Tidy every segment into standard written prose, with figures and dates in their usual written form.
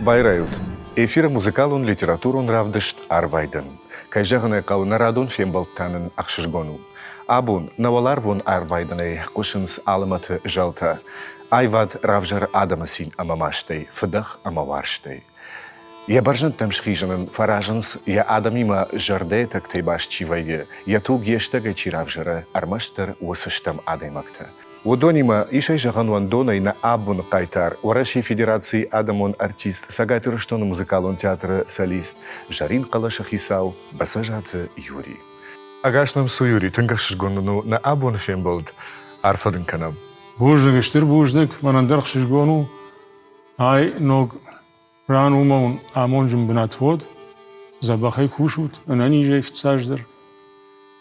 Байрайут! Эфиры музыкалон литературон равдыст «Арвайдӕн». Кӕй зӕгъын ӕй хъӕуы, нӕ радон фембӕлд та нын ӕхсызгон у. Абон нӕ уӕларвон арвайдӕнӕй хъуысынц алымӕты зӕлтӕ. Аивад равзӕры адӕмы цин ӕмӕ мастӕй, фыдӕх ӕмӕ уарзтӕй. Йӕ бӕрзӕндтӕм схизынӕн фӕразынц, йӕ адӕмимӕ зӕрдӕйы тӕгтӕй баст чи вӕййы, йӕ туг йе стӕгӕй чи равзӕры, ӕрмӕстдӕр уыцы стӕм адӕймӕгтӕ. Уыдонимӕ исӕй зӕгъӕн уӕндонӕй нӕ абоны хъайтар, Уӕрӕсейы Федерацийы адӕмон артист, Цӕгат Ирыстоны музыкалон театры солист, зӕрин хъӕлӕсы хицау Бӕцӕзаты Юрий. Ӕгас нӕм цу, Юрий, тынг ӕхсызгон нын у нӕ абоны фембӕлд. Арфӕ дын кӕнӕм. Бузныг, стыр бузныг, мӕнӕн дӕр ӕхсызгон у. Ай ног ран уымӕ уын амонджын бынат уод, дзӕбӕхӕй кусут, ӕнӕнизӕй фыццаджыдӕр.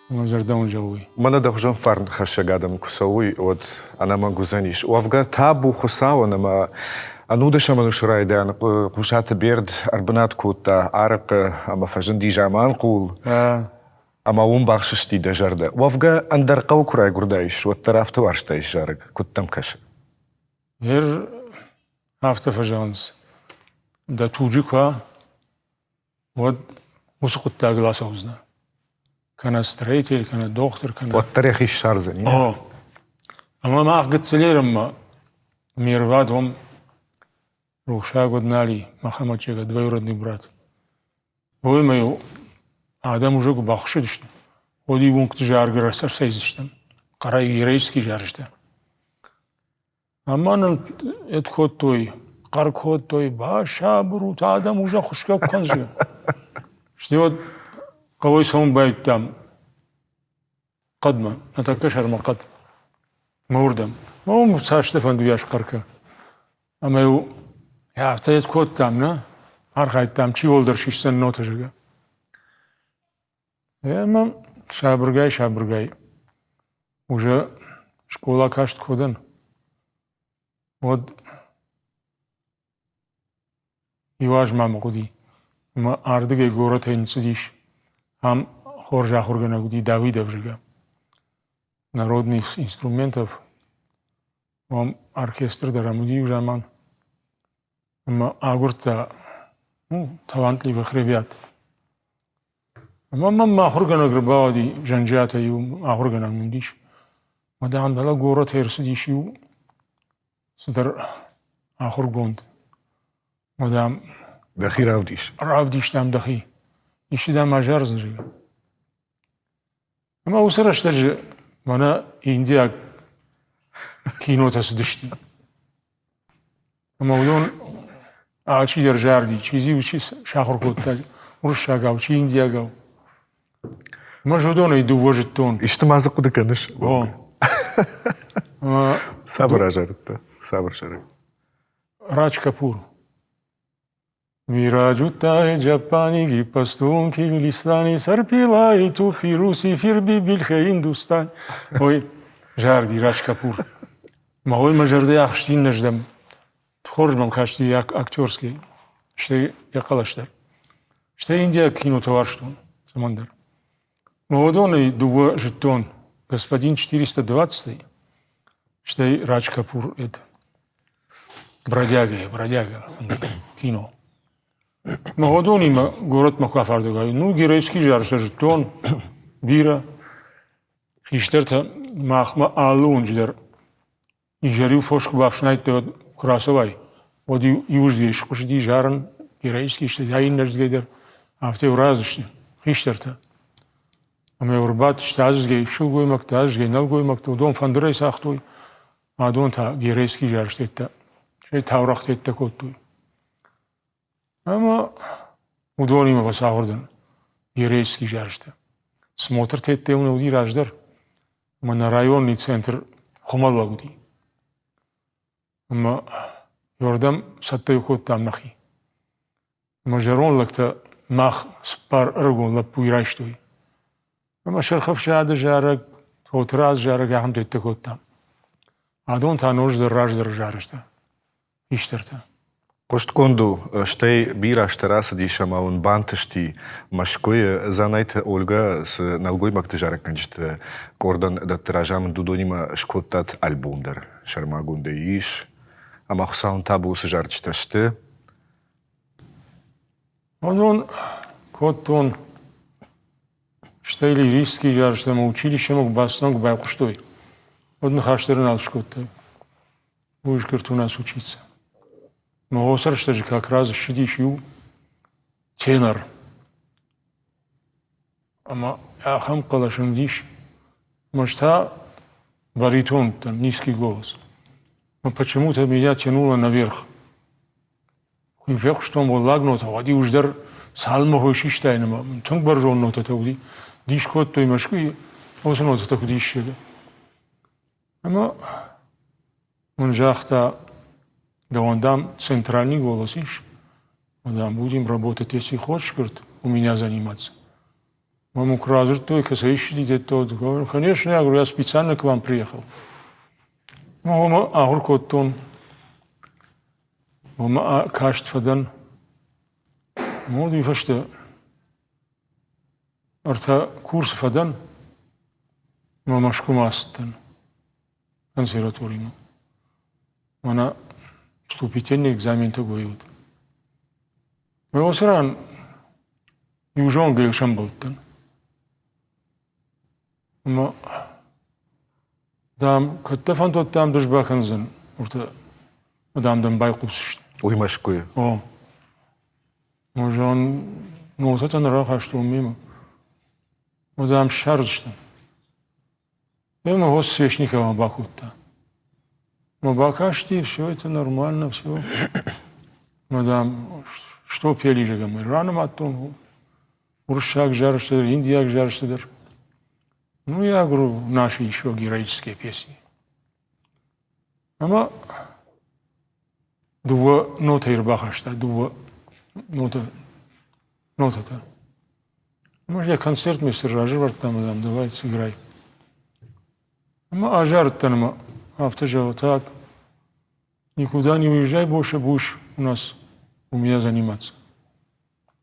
Мӕ зӕрдӕ уын зӕгъуй. Мӕнӕ дӕ хуызӕн фарнхӕссӕг адӕм куы цӕуой, уӕд ӕнӕмӕнг уыдзӕнис. Уӕвгӕ табу Хуыцауӕн ӕмӕ ӕнудӕсӕм ӕнусы райдианы Хъусаты Берд ӕрбынат кодта Арыхъхъы ӕмӕ фӕзынди Заманхъул. Ӕмӕ уым бахсысти дӕ зӕрдӕ. Уӕвгӕ ӕндӕр хъӕуы куы райгуырдаис, уӕддӕр афтӕ уарзтаис зарӕг, куыд дӕм кӕсы? Гъер афтӕ фӕзӕгъынц, дӕ туджы куы уа, уӕд уыцы хъуыддагыл ацӕудзынӕ. Кӕнӕ строитель, кӕнӕ дохтыр, кӕнӕ... Уӕддӕр йӕхи ссардзӕни. О. Ӕмӕ мах гыццылерынмӕ ме рвад уым рухсаг уыд Нали, Мӕхӕмӕтчега, двоюродный брат. Уыимӕ-иу адӕм уже куы бахуыссыдысты, уӕд-иу уынгты заргӕ ӕрцӕйдзыстӕм, хъӕрӕй героический зарджытӕ. Ӕмӕ нын эд кодтой, хъӕр кодтой, басабыр ут, адӕм уже хуысгӕ куы кӕндзысты. Стӕй уӕд хъӕуӕй цӕуын байдыдтам хъӕдмӕ, нӕ тӕккӕ сӕрмӕ хъӕд. Мӕ уырдӕм. Уым цасты фӕнды уыйас хъӕр кӕ. Ӕмӕ-иу афтӕ кодтам, нӕ? Архайдтам, чи уӕлдӕр сисдзӕн нотӕ, зӕгъгӕ. Ӕмӕ сабыргай-сабыргай уже скъола каст куы уыдӕн, уӕд иу аз ма мӕ хъуыди. Ӕмӕ ардыгӕй горӕтӕй ныццыдис. Ам хорз ахуыргӕнӕг уыди Давидов, зӕгъгӕ. Народных инструментов. Уым оркестр дӕр ӕм уыди иу заман. Ӕмӕ агуырдта ну, талантливых ребят. Ӕмӕ мӕм мӕ ахуыргӕнӕг ӕрбауади, Зӕнджиатӕй иу ахуыргӕнӕг мын уыдис. Мӕ дам, дӕлӕ горӕтӕй ӕрцыдис иу цыдӕр ахуыргонд. Мӕ дам, Дӕхи равдис. Равдис, дам, дӕхи. Исты дам азардзӕн, зӕгъгӕ. Ӕмӕ уыцы рӕстӕджы мӕнӕ индиаг кинотӕ цыдысты. Ӕмӕ уыдон алчидӕр зарди, чи дзы чи сахуыр кодта уырыссагау, чи индиагау. Ӕмӕ ӕз уыдонӕй дыууӕ зыдтон. Исты ма дзы хъуыды кӕныс? О. Цавӕр азарыдтӕ? Цавӕр зарӕг? Радж Капур. Мираджуттай Джапани Гиппастунки Гулистани Сарпилай Тупи Руси Фирби Бильхе Индустан. Ой, зарди Радж Капур. Мӕ ой мӕ зӕрдӕ ахсти иннӕрдӕм. Хорз мӕм касти актерский, стӕй йӕ хъӕлӕс дӕр. Стӕй индиаг кинотӕ уарзтон цӕмӕндӕр. Мӕ уыдонӕй дыууӕ зыдтон. Господин 420 стӕй Радж Капур это. Бродяга, бродяга, кино. Мӕ уыдонимӕ горӕтмӕ куы афардӕг ну, геройский зарджытӕ зыдтон бирӕ. Хистӕртӕ махмӕ алы уынджы дӕр изӕр-иу фос куы бафснайдтой, уӕд куы рацӕуай, уӕд-иу иуыздӕй схъуысыди зарын, героический сты, иннӕрдыгӕй дӕр афтӕ-иу рӕзысты хистӕртӕ. Ӕмӕ-иу ӕрбадтысты аздзгӕй сылгоймӕгтӕ, аздзгӕй нӕлгоймӕгтӕ, уыдон фӕндырӕй цагътой, адон та геройский зарджытӕ, стӕй таурӕгътӕ кодтой. Ӕмӕ уыдонимӕ фӕцахуыр дӕн геройский зарджытӕ. Смотртӕ уын уыди раздӕр, ӕмӕ нӕ районный центр Хуымӕллӕг уыди. Ӕмӕ иуырдӕм цӕттӕ кодтам нӕхи. Ӕмӕ зӕронд лӕгтӕ мах цыппар ӕрыгон лӕппуйы райстой. Ӕмӕ Сырх Ӕфсады зарӕг, Тотырадз зарӕг ахӕм теттӕ кодтам. Адон та ноджыдӕр раздӕры зарджытӕ, хистӕртӕ. Хъуыстгонд у, стӕй бирӕ азтӕ рацыдис ӕмӕ уын бантысти Мӕскуыйы Дзанайты Ольгӕ цы нӕлгоймӕгты зарӕггӕнджыты къордӕн дӕтты разамынд, уыдонимӕ скодтат альбом дӕр. Сӕрмагондӕй ис, ӕмӕ Хуыцауӕн табу уыцы зарджытӕ сты. Уыдон кодтон, стӕй лирический зарджытӕ ӕмӕ училищемӕ куы бацыдтӕн, куы байхъуыстой, уӕд ныхас дӕр нал скодтой. Будешь, говорит, у нас учиться. Мӕ уыцы рӕстӕджы как раз ссыдис иу тенор. Ӕмӕ ахӕм хъӕлӕс ын уыдис, ӕмӕ ӕз та баритон уыдтӕн, низкий голос. Но почему-то меня тянуло наверх. Куы фехъуыстон уӕллаг нотӕ, уӕд иуыздӕр цалынмӕ хой систаин ӕмӕ тынг бӕрзонд нотӕтӕ уыди. Дис кодтой Мӕскуыйы, уыцы нотӕтӕ куыд иссӕг. Ӕмӕ мын загъта, дӕуӕн, дам, центральный голос ис, дам, будем работать, если хочешь, говорит, у меня заниматься. Маму куы радзырдтой, кӕцӕй ссыди, то конечно, я говорю, я специально к вам приехал. Ну, ахуыр кодтон, уымӕ каст фӕдӕн. Ну, уый фӕстӕ ӕртӕ курсы фӕдӕн, ӕмӕ Мӕскуымӕ ацыдтӕн консерваторимӕ. Мӕнӕ вступительный экзаментӕ гой уыд. Мӕ уыцы ран иу зонгӕйыл сӕмбӕлдтӕн. Ӕмӕ, дам, кӕд дӕ фӕндуӕд, дам, ды бакӕндзӕн, уыртӕ, дам, дӕм байхъусдзысты. Уый Мӕскуыйы? О. Зӕгъын, нотӕтӕ нӕ рахастон мемӕ. Уӕд ам ссардзыстӕм. Ӕмӕ хос Свешниковамӕ бакодта. Мӕ бакасти, все это нормально, все. Мадам, что пели же, мы ранымадтон. Уырыссаг зарджытӕ дӕр, индийаг зарджытӕ дӕр. Ну, я говорю, наши еще героические песни. Ӕмӕ дыууӕ нотӕйы ӕрбахаста, дыууӕ нотӕ, нотӕтӕ. Может, я концертмейстер разӕвӕрдтам, дам, давай сыграй. Ӕмӕ азарыдтӕн ӕмӕ афтӕ зӕгъы, так, никуда не уезжай больше, будешь у нас у меня заниматься.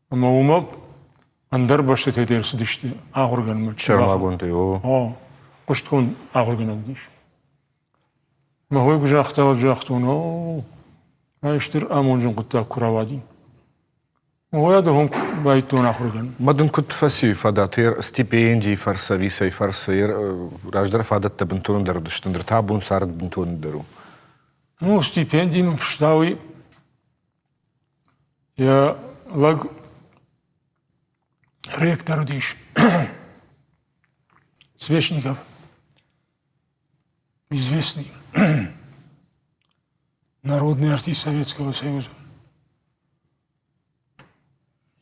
Ӕмӕ уымӕ ӕндӕр бӕстӕтӕй дӕр цыдысты ахуыргӕнӕгмӕ. Сӕрмагондӕй, о. О, хъуыстгонд ахуыргӕнӕг уыдис. Мӕ хой куы загъта, уӕд загътон, о, ай стыр амонджын хъуыддаг куы рауади. Уӕд хом байдтон ахуыргӕнӕн. Ма дын куыд фӕци фадат стипендийы фӕрцы ӕви цӕй фӕрцы раздӕр фадӕттӕ бынтон ӕндӕр уыдысты, ныр та абон цард бынтон ӕндӕр у. Ну, стипенди мын фыста уый Йӕ лӕг ректор уыдис Свешников, известный народный артист Советского Союза.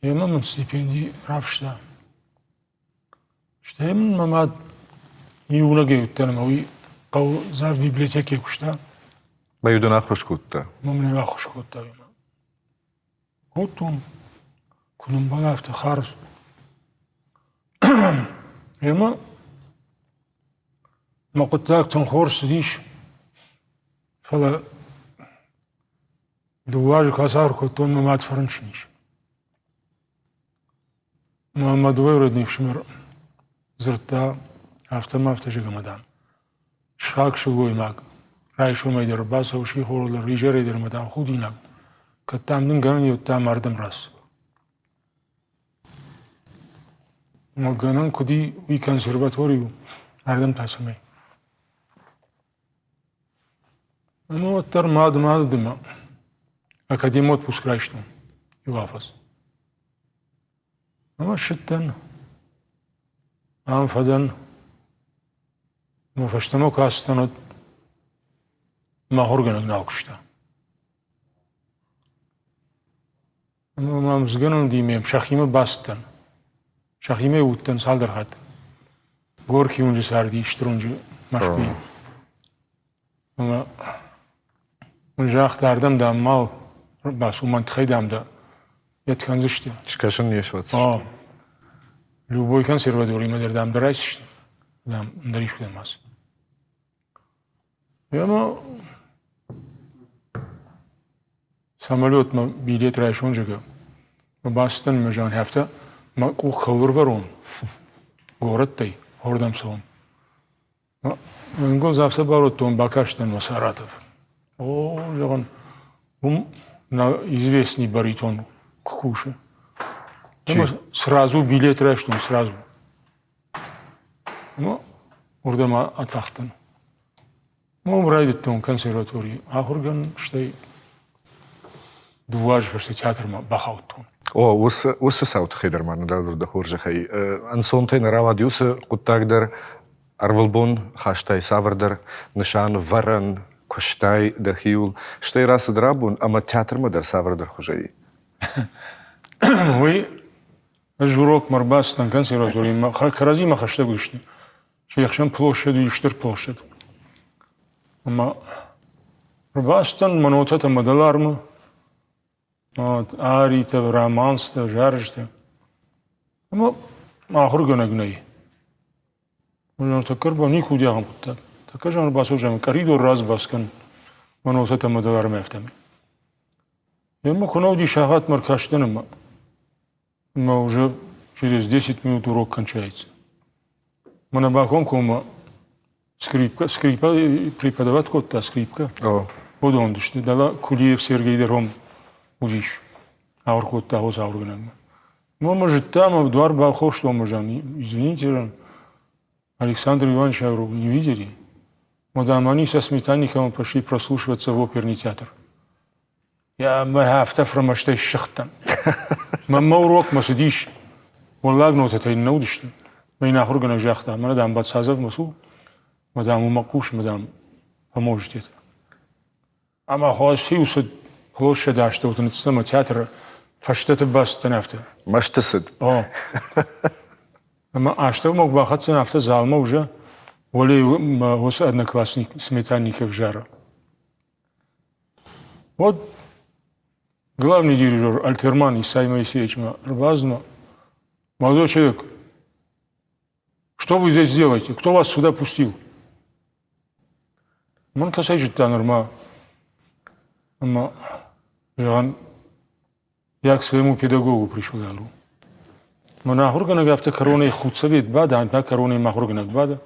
Йемӕ мын стипенди рафыста. Стӕй мын мӕ мад иунӕгӕй уыдтӕн ӕмӕ уый хъӕуы зав библиотекӕйы куыста. Мӕ дын ӕххуыс кодта? Мӕ мын ӕххуыс кодта уымӕ. Кодтон, куы нын афтӕ хардз. Ӕмӕ мӕ хъуыддаг тынг хорз цыдис, фӕлӕ дыууӕ азы куы ацахуыр кодтон, мӕ мад фӕрынчын ис. Мӕ двоюродный ӕфсымӕр дзырдта, афтӕ ма афтӕ зӕгъ ӕмӕ, дам, сыхаг сылгоймаг райсомӕй дӕр бацӕуы сихорыл дӕр, изӕрӕй дӕр ӕмӕ, дам, худинаг, кӕд, дам, дын гӕнӕн ис, дам, ардӕм рацу. Мӕ гӕнӕн куыд и, уый консерватори у, ардӕм та цӕмӕй? Ну, уӕддӕр мад мад ӕмӕ академон отпуск райстон иу афӕдз. Ӕмӕ ссыдтӕн, ам фӕдӕн. Мӕ фӕстӕмӕ куы ацыдтӕн, уӕд мӕ ахуыргӕнӕг нал куыста. Ӕмӕ мӕм згӕнӕн уыди, ме сӕхимӕ бацыдтӕн. Сӕхимӕ уыдтӕн цалдӕр хатты. Горький уынджы царди, стыр уынджы Мӕскуыйы. Ӕмӕ мын загъта, ардӕм, дам, мал бацу, мӕн тыххӕй, дам, дӕ йед кӕндзысты. Скӕсын не суадздзысты. Любой консерваторимӕ дӕр, дам, дӕ райсдзысты. Дам, ӕндӕр искуыдӕм ацу. Ӕмӕ самолетмӕ билет райсон, зӕгъгӕ, мӕ бацыдтӕн ӕмӕ зӕгъын, афтӕ мӕ къух кӕуыл ӕрвӕрон горӕттӕй, уырдӕм цӕуын. Ӕнгуылдз афтӕ бародтон, бакастӕн мӕ Саратов. О, зӕгъын, уым известный баритон куы кусы. Ӕмӕ сразу билет райстон, сразу. Ӕмӕ уырдӕм атахтӕн. Уым райдыдтон консерваторийы ахуыргӕнын, стӕй дыууӕ азы фӕстӕ театрмӕ бахаудтон. О, уыцы, уыцы цауы тыххӕй дӕр ма нын радзур дӕ хорзӕхӕй. Ӕнцонтӕй нӕ рауад уыцы хъуыддаг дӕр. Ӕрвылбон хастай цавӕрдӕр нысан, вӕрӕн, куыстай дӕхиуыл, стӕй рацыд рабон ӕмӕ театрмӕ дӕр цавӕрдӕр хуызӕй. Уый ӕз урокмӕ ӕрбацыдтӕн консерваторимӕ, кӕрӕдзимӕ хӕстӕг уыдысты. Се хсӕн площадь уыди стыр площадь. Ӕмӕ ӕрбацыдтӕн мӕ нотӕтӕ мӕ дӕлармы, аритӕ, романстӕ, зарджытӕ. Ӕмӕ ахуыргӕнӕг нӕй. Ныртӕккӕ ӕрба никуы уыди ахӕм хъуыддаг. Тӕккӕ зӕгъын ӕрбацӕуджы къӕридор разбас кӕн мӕ нотӕтӕ мӕ дӕлармы афтӕмӕй. Ӕмӕ куы нӕ уыди сахатмӕ ӕркастӕн ӕмӕ ӕмӕ уже через 10 минут урок кончается. Мӕнӕ бакомкоммӕ скрипка, скрипка преподавать кодта скрипка. Уыдон уыдысты. Дӕлӕ Кулиев Сергей дӕр уым уыдис. Ахуыр кодта уыцы ахуыргӕнӕгмӕ. Ну, мы зыдтам, ӕмӕ дуар бахостон, мы извините, Александр Иванович не видели? Мадам, они со Сметанниковым пошли прослушиваться в оперный театр. Я мӕ афтӕ фырмӕстӕй ссыгъдтӕн. Мӕнмӕ урокмӕ цыдис, уӕллаг нотӕтӕ йын нӕ уыдысты. Мӕ йын ахуыргӕнӕг загъта, мӕнӕ, дам, Бацазовмӕ цу, мӕ, дам, уымӕ хъус, мӕ, дам, поможет это. Ӕмӕ хуас-иу цыд площады астӕуты ныццыд ӕмӕ театры фӕстӕты бацыдтӕн афтӕ. Мӕсты цыд. О. Ӕмӕ астӕумӕ куы бахӕццӕ афтӕ залмӕ уже уӕле уыцы одноклассник Сметанников зары. Вот главный дирижер Альтерман Исай Моисеевичмӕ ӕрбазна. Молодой человек, что вы здесь делаете? Кто вас сюда пустил? Мӕн кӕцӕй зыдта нырма. Ӕмӕ, зӕгъӕн, я к своему педагогу пришел, я говорю. Мӕн ахуыргӕнӕг афтӕ кӕронӕй худсовет бада, ӕмӕ кӕронӕй мӕ ахуыргӕнӕг бада.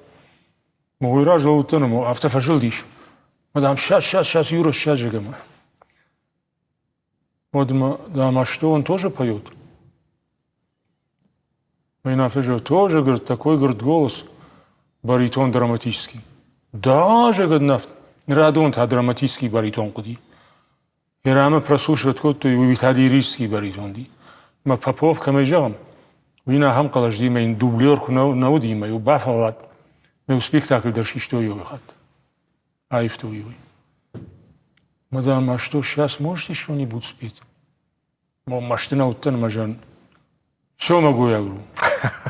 Мӕ уый раз лӕууыдтӕн ӕмӕ афтӕ фӕзылдис. Мадам, сейчас, сейчас, сейчас, Юра, сейчас же, ӕмӕ. Уӕд мӕ, дам, а что, он тоже поет? Мӕ афтӕ зӕгъы, тоже, говорит, такой, говорит, голос баритон драматический. Да, же, говорит, радон та драматический баритон хъуыди. Ирамӕ прослушивать кодтой, уый та лирический баритон ди. Мӕ Попов кӕмӕй зӕгъӕм, уый нӕ ахӕм хъӕлӕс ди, мӕ йын дублер куы нӕ уыди, мӕ иу бафӕллад, мӕ иу спектакль дӕр систой иу хатт. Аивтой уый. Мадам, а что, сейчас можете что-нибудь спеть? Мӕсты нӕ уыдтӕн ӕмӕ зӕгъын, все могу, я говорю.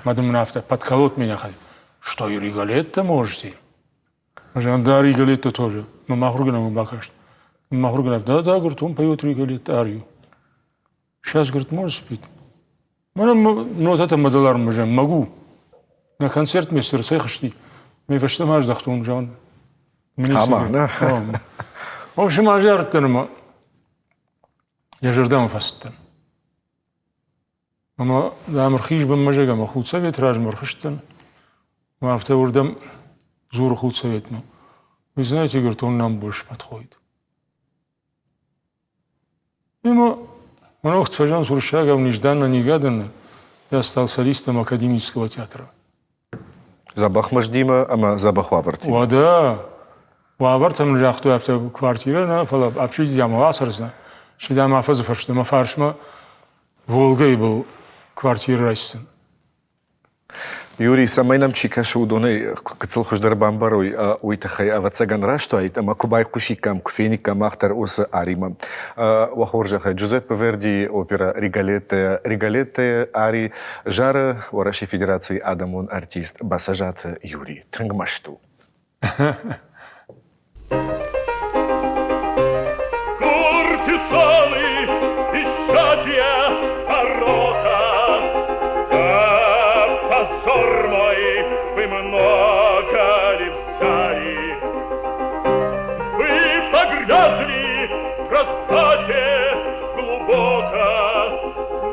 Мадам мын афтӕ, подколоть меня хотел. Что, и Риголетто можете? Зӕгъын, да, Риголетто тоже. Мӕ ахуыргӕнӕгмӕ бакаст. Мӕ ахуыргӕнӕг, да, да, говорит, он поет Риголетто арию. Сейчас, говорит, можешь спеть? Мӕнӕ нотӕтӕ мӕ дӕларммӕ зӕгъын, могу. На концертмейстер цӕй Мӕ фӕстӕмӕ аздӕхтон, зӕгъын. Ама, да. В общем, азардтӕн ӕмӕ йӕ зӕрдӕмӕ фӕцыдтӕн. Ӕмӕ, дам, ӕрхиз бынмӕ зӕгъ ӕмӕ худсовет размӕ ӕрхызтӕн. Ӕмӕ афтӕ уырдӕм дзуры худсоветмӕ. Вы знаете, говорит, он нам больше подходит. Ему много фӕзӕн уырыссагау нежданно-негаданно я стал солистом академического театра. Дзӕбӕх мыздимӕ ӕмӕ дзӕбӕх уавӕртимӕ. Уӕдӕ уавӕртӕ мын загътой афтӕ квартирӕ нӕ, фӕлӕ общежитие мӕ ацӕрдзынӕ. Стӕй дам афӕдзы фӕстӕ мӕ фарсмӕ Волгӕйы был квартирӕ райсдзӕн. Юрий, цӕмӕй нӕм чи кӕсы, уыдонӕй гыццыл хуыздӕр бамбарой, уый тыххӕй ӕвӕццӕгӕн раст уаид, ӕмӕ куы байхъусиккам, куы фениккам мах дӕр уыцы аримӕ. Уӕ хорзӕхӕй, Джузеппе Вердийы оперӕ «Риголетто» «Риголетто» ари Зары Уӕрӕсейы Федерацийы адӕмон артист Бӕцӕзаты Юрий. Тынг мӕсты у. Куртисаны исчадье порока, За позор мой вы много ли взяли? Вы погрязли в разврате глубоко,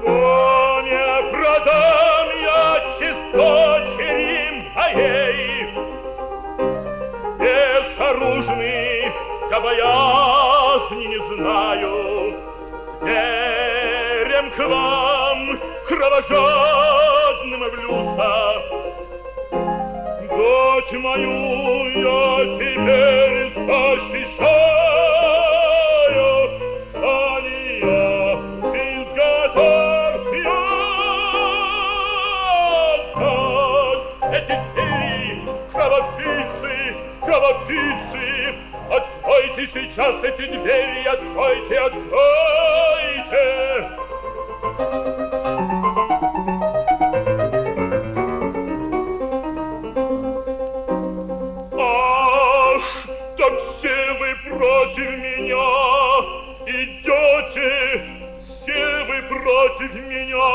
Но не продам я честь дочери моей. Безоружный, я боязни не знаю, Зверем к вам, к кровожадным влюса. Дочь мою я теперь защищаю, за нее жизнь готов я отдать. Эти двери, кровопийцы, кровопийцы, откройте сейчас эти двери, откройте, откройте! Ах, так все вы против меня идете, все вы против меня.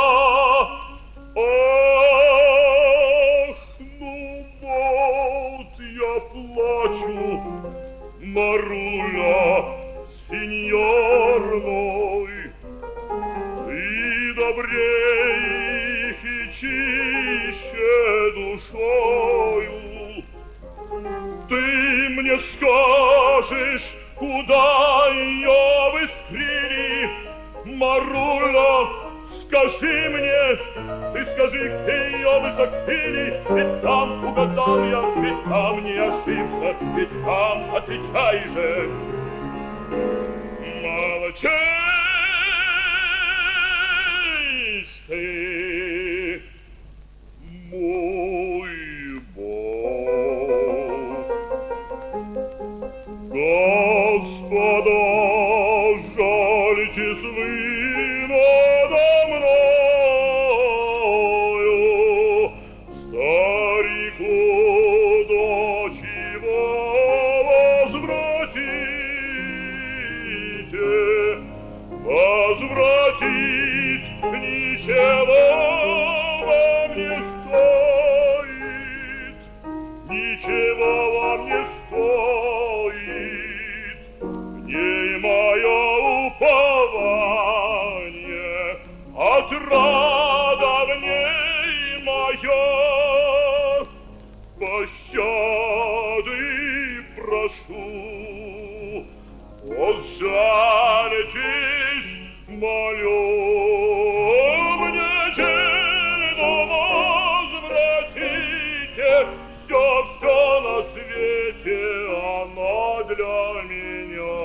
Ах, ну вот я плачу, Маруля, сеньор мой, ты добрей их и чище душою. Ты мне скажешь, куда ее вы скрыли, Маруля, скажи мне, ты скажи, где ее вы закрыли, ведь там угадал я, ведь там не ошибся, ведь там отвечай же. Молчишь ты, мой Бог. Господа, жальтесь вы надо мною, старику дочь его возвратите, возвратить ничего вам не стоит, ничего вам не стоит, в ней мое упование, отрада в ней моя. Пощады прошу, сжалитесь, молю, мне жену возвратите, все, все на свете она для меня.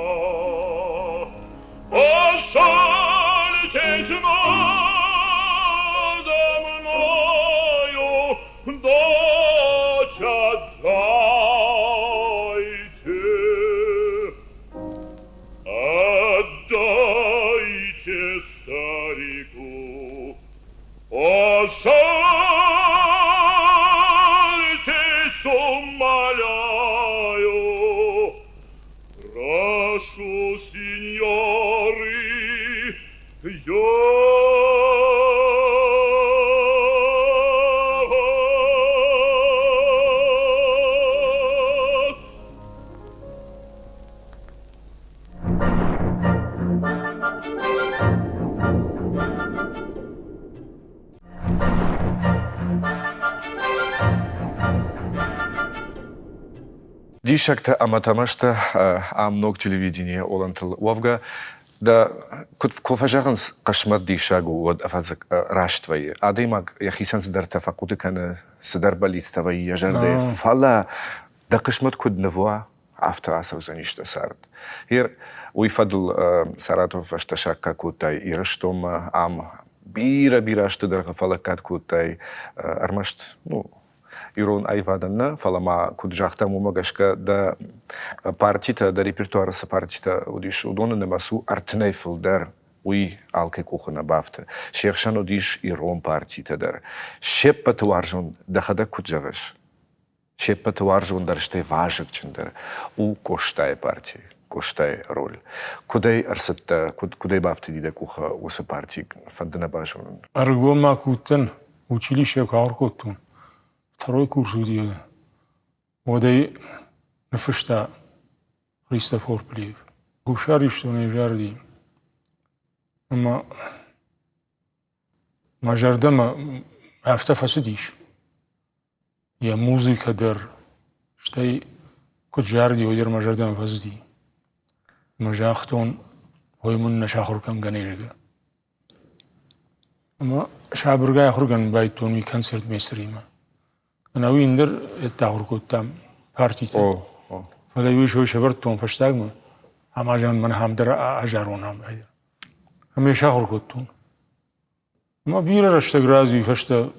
Пожалитесь надо мною, дочь отдайте. Отдайте старику, пожалитесь, умоляю, прошу, сеньоры, я вас. Диссӕгтӕ ӕмӕ тӕмӕстӕ ам ног телевидение олӕнтыл уӕвгӕ дӕ куыд куы фӕзӕгъынц, хъысмӕт диссаг у, уӕд ӕвӕдза раст вӕййы. Адӕймаг йӕхицӕн цыдӕртӕ фӕхъуыды кӕны, цыдӕр бӕллицтӕ вӕййы йӕ зӕрдӕйы, фӕлӕ дӕ хъысмӕт куыд ныв уа, афтӕ ацӕудзӕнис дӕ цард. Ер уый фӕдыл Саратовы фӕстӕ саккаг кодтай Ирыстонмӕ, ам бирӕ-бирӕ азты дӕргъы фӕлӕггад кодтай ӕрмӕст ну, ирон аивадӕн нӕ, фӕлӕ ма, куыд загътам, уымӕ гӕсгӕ дӕ партитӕ, дӕ репертуары цы партитӕ уыдис, уыдоны нымӕц у ӕртынӕй фылдӕр. Уый алкӕй къухы нӕ бафты. Се хсӕн уыдис ирон партитӕ дӕр. Се ппӕты уарзон дӕхӕдӕг куыд зӕгъыс? Се ппӕты уарзондӕр, стӕй вазыгджындӕр у Къостайы парти, Къостайы роль. Куыдӕй ӕрцыдтӕ, куыд, куыдӕй бафтыди дӕ къухы уыцы парти, фӕнды нӕ базонын? Ӕрыгон ма куы уыдтӕн, училище куы ахуыр кодтон, второй курс уыди, уӕд ӕй ныффыста Христофор Плиев. Хуссар Ирыстонӕй зарыди. Ӕмӕ мӕ зӕрдӕмӕ афтӕ фӕцыдис. Йӕ музыкӕ дӕр, стӕй куыд зарыди, уый дӕр мӕ зӕрдӕмӕ фӕцыди. Ӕмӕ загътон, ой мын нӕ сахуыр кӕнгӕ не зӕгъгӕ. Ӕмӕ сабыргай ахуыргӕнын байдыдтон уый концертмейстеримӕ. Ӕнӕуи ӕндӕр ӕдде ахуыр кодтам партитӕ. Фӕлӕ уый сой сӕвӕрдтон фӕстагмӕ, ӕмӕ зӕгъын, мӕн ахӕм дӕр азарон ам. Ӕмӕ йӕ сахуыр кодтон. Ӕмӕ бирӕ рӕстӕг рази фӕстӕ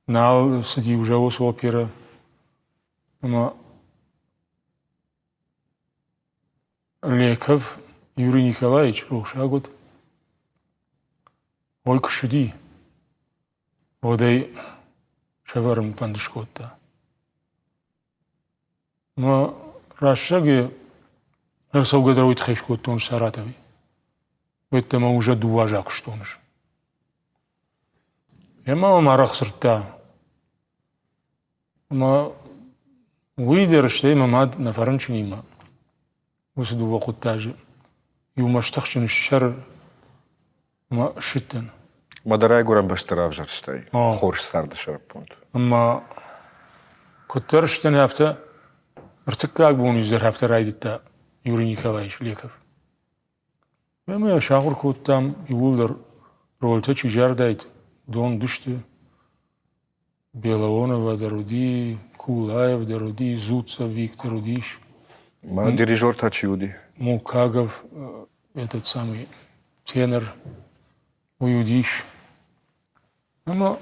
нал цыди уже уыцы оперӕ. Ӕмӕ Леков Юрий Николаевич рухсаг уыд. Ой, куы ссыди, уӕд ӕй сӕвӕрын фӕнд скодта. Мӕ рӕстӕг ӕрцӕугӕ дӕр уый тыххӕй скодтон Саратовы. Уӕдта мӕ уже дыууӕ азы акуыстон ӕз. Ӕмӕ мӕм арӕх дзырдта, ӕмӕ уый дӕр стӕй мӕ мад нӕ фӕрынчынимӕ уыцы дыууӕ хъуыддаджы иумӕ стыхджын сӕр ӕмӕ ссыдтӕн. Мӕ дӕ райгуырӕн бӕстӕ равзӕрстай хорз царды сӕраппонд. Ӕмӕ куыддӕр сдӕн, афтӕ ӕртыккаг бон изӕр афтӕ райдыдта Юрий Николаевич Леков. Ӕмӕ йӕ сахуыр кодтам иууылдӕр рольтӕ чи зардаид, уыдон уыдысты. Белоонова дӕр уыди, Кулаев дӕр уыди, Зуцов Виктор уыдис. Ма дирижер та чи уыди? Мукагов, этот самый тенор, уый уыдис. Ӕмӕ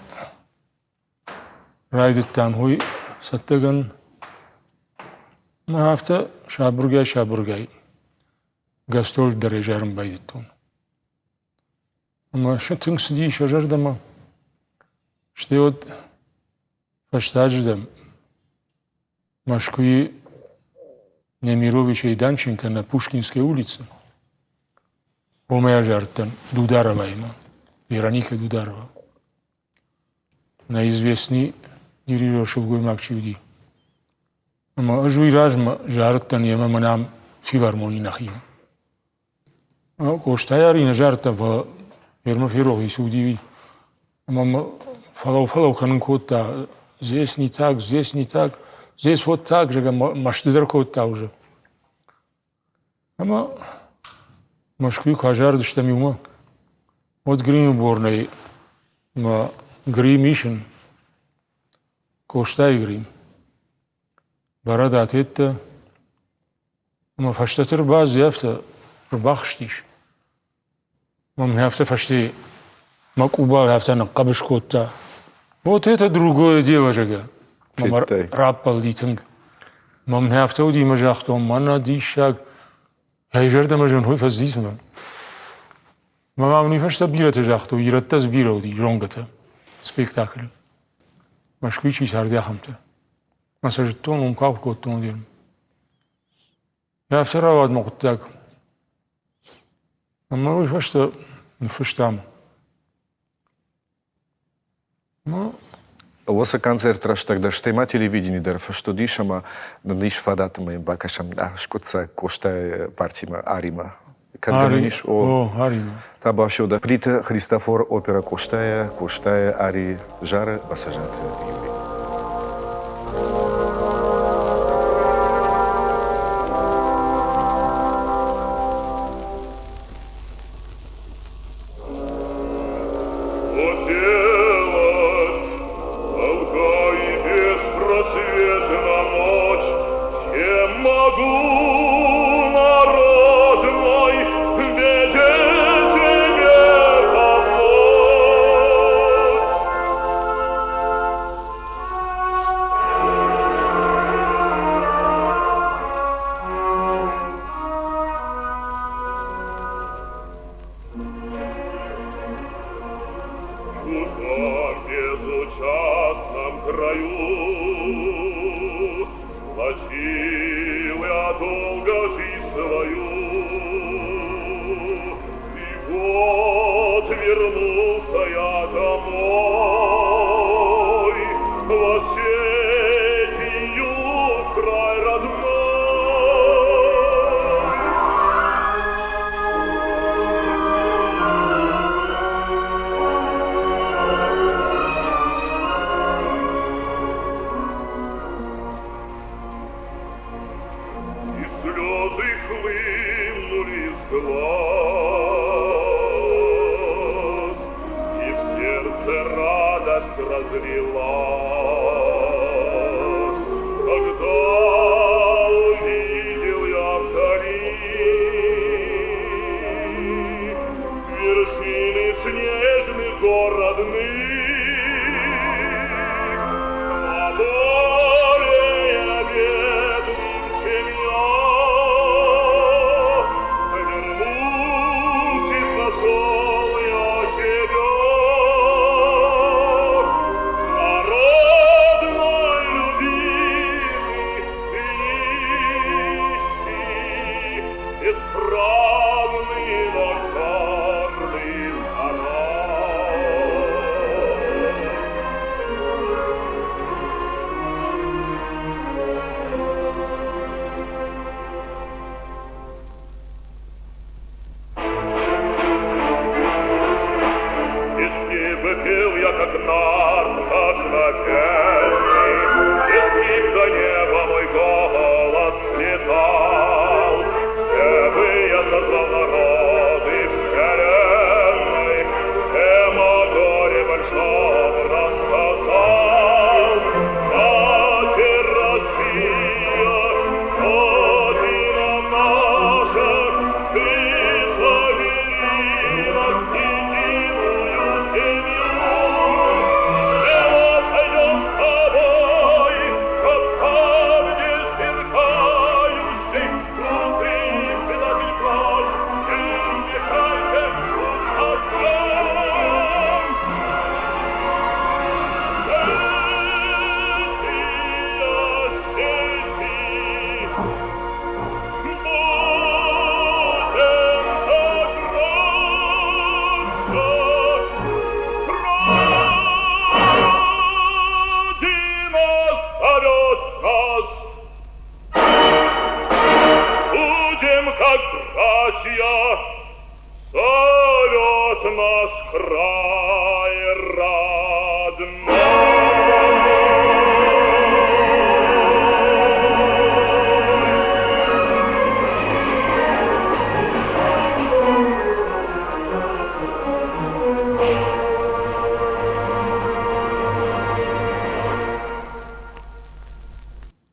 райдыдтам уый цӕттӕгӕн. Ӕмӕ афтӕ сабыргай-сабыргай гастроль дӕр изӕрын байдыдтон. Ӕмӕ тынг цыди сӕ зӕрдӕмӕ. Стӕй уӕд фӕстаджы Мӕскуыйы Немировича и Данченко на Пушкинской улице уымӕй азардтӕн Дудароваимӕ, Вероника Дударова. Нӕ известный дирижер сылгоймаг чи уыди. Ӕмӕ ӕз уый размӕ зарыдтӕн йемӕ мӕнӕ ам филармони нӕхимӕ. Къостайы ӕри нӕ зардта, фӕлӕ Ермӕ ферох ис уыди уый. Ӕмӕ мӕ фӕлӕу-фӕлӕу кӕнын кодта, здесь не так, здесь не так, здесь вот так, зӕгъгӕ, мӕсты дӕр кодта уже. Ӕмӕ Мӕскуыйы куы азарыдыстӕм иумӕ, уӕд гримы борнӕй мӕ грим исын, Къостайы грим. Бӕрӕдат еттӕ Ӕмӕ фӕстӕты ӕрбадзи афтӕ ӕрбахызтис. Мӕ мын афтӕ фӕсте мӕ къубал афтӕ ныхъхъӕбыс кодта. Вот это другое дело, зӕгъгӕ. Мӕ раппӕлди тынг. Мӕ мын афтӕ уыди, мӕ загътон, мӕнӕ диссаг. Ӕй зӕрдӕмӕ зын хуй фӕздисмӕ. Мӕ мам уый фӕстӕ бирӕтӕ загътой, ирӕттӕ дзы бирӕ уыди, зонгӕтӕ спектаклы. Мӕскуыйы чи царди, ахӕмтӕ. Мӕ сӕ зыдтон, уым куы ахуыр кодтон, уыдон. Афтӕ рауад мӕ хъуыддаг. Ӕмӕ уый фӕстӕ ныффыстам. Ну, Уыцы концерт рӕстӕг дӕр, стӕй ма телевидени дӕр фыст уыдис ӕмӕ нын ис фадат ӕмӕ йын бакӕсӕм скъуыддзаг Къостайы партимӕ, Аримӕ. Кӕд гӕнӕн ис? О, Аримӕ. Та бафсёда Плиты Христофор опера Къостайӕ, Къостайы Ари зары Басажаты Юрий. Могу, народ мой, в беде тебе помочь. В чужом безучастном краю Влачил я долго жизнь свою, И вот вернулся я домой, В Осетию, в край родной. Радость разлилась, когда увидел я вдали вершины снежных гор родных. На более бедным, чем я, вернувшись, нашел я себя. На родной любимый и нищий, бесправный, но гордый народ. Если бы пел я, как нарт, как на песни, Если б до неба мой голос летал, Все бы я созвал народы вселенной, Всем о горе большом рассказал. Матерь Россия, Родина наша, ты собери нас в единую семью. Смело пойдем с тобой, как правде сверкающей, Круты предатель прочь, не мешайте путь Будем, как братья, зовет нас край родной.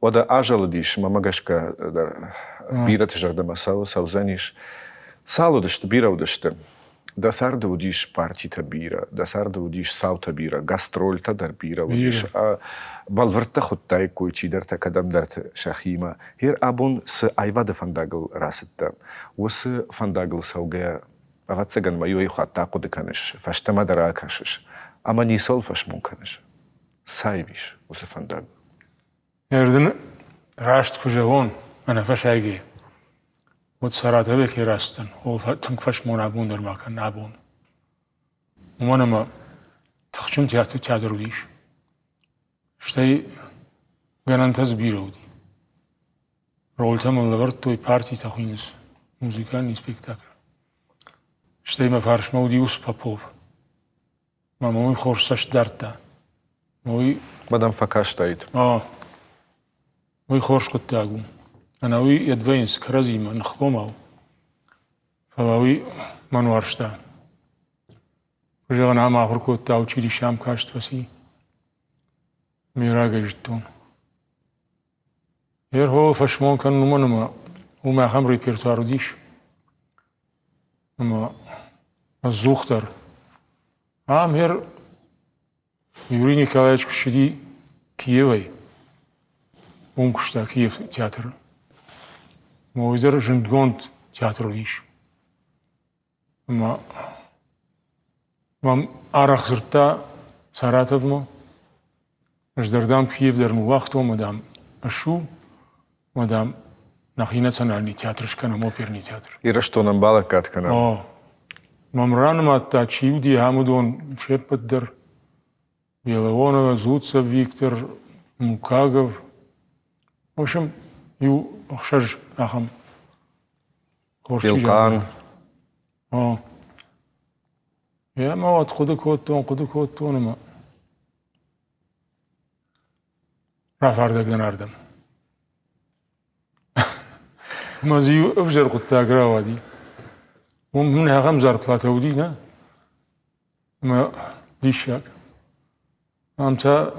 Уӕдӕ азӕлыдис, мӕмӕ гӕсгӕ дӕр бирӕты зӕрдӕмӕ цӕуы, цӕудзӕнис. Цал уыдысты, бирӕ уыдысты. Дӕ царды уыдис партитӕ бирӕ, дӕ царды уыдис цаутӕ бирӕ, гастрольтӕ дӕр бирӕ уыдис. Бӕлвырдтӕ хуыдтаиккой чидӕртӕ кӕдӕмдӕрты сӕхимӕ. Гъер абон цы аивады фӕндагыл рацыдтӕ, уыцы фӕндагыл цӕугӕйӕ, ӕвӕццӕгӕн ма иуӕй хатт ахъуыды кӕныс, фӕстӕмӕ дӕр акӕсыс ӕмӕ ницӕуыл фӕсмон кӕныс. Цаив ис уыцы фӕндаг? Ӕрдын раст куы зӕгъон, ӕнӕфӕсайгӕ, уӕд Саратовӕй кӕй рацыдтӕн, ууыл тынг фӕсмон абон дӕр ма кӕнын абон. Уымӕн ӕмӕ тыхджын театр уыдис. Стӕй гӕнӕнтӕ дзы бирӕ уыди. Рольтӕ мын лӕвӕрдтой партитӕ хуыйнынц музыкальный спектакль. Стӕй мӕ фарсмӕ уыди ус Попов. Мӕ уый хорз цӕст дардта. Уый Мадам фӕкастаид. О, уый хорз хъуыддаг у. Ӕнӕуый йед вӕййынц кӕрӕдзимӕ ныхгомау. Фӕлӕ уый мӕн уарзта. Куы зӕгъын, ам ахуыр кодта, училище ам каст фӕци. Ме рагӕй зыдтон. Йе рхуыл фӕсмон кӕнын уымӕн ӕмӕ уым ахӕм репертуар уыдис, ӕмӕ ӕдзухдӕр. Ам хер Юрий Николаевич куы ссыди Киевӕй, уым куыста Киев театры. Ӕмӕ уый дӕр зындгонд театр уыдис. Ӕмӕ мӕм арӕх дзырдта Саратовмӕ, ӕз дӕр, дам, Киев дӕр ныууагътон ӕмӕ, дам, ссу, ӕмӕ, дам, нӕхи национальный театр скӕнӕм, оперный театр. Ирыстонӕн балӕггад кӕнӕм. О. Мӕм ранымадта, чи уыди, ахӕм уыдон се ппӕт дӕр. Беловонова, Зуцев Виктор, Мукагов. В общем, иу ӕхсӕз ахӕм Елхъан. О. Ӕмӕ уӕд хъуыды кодтон, хъуыды кодтон ӕмӕ рафардӕг дӕн ардӕм. Ӕмӕ дзы иу ӕвзӕр хъуыддаг рауади. Уым мын ахӕм зарплатӕ уыди, нӕ? Ӕмӕ диссаг. Ам та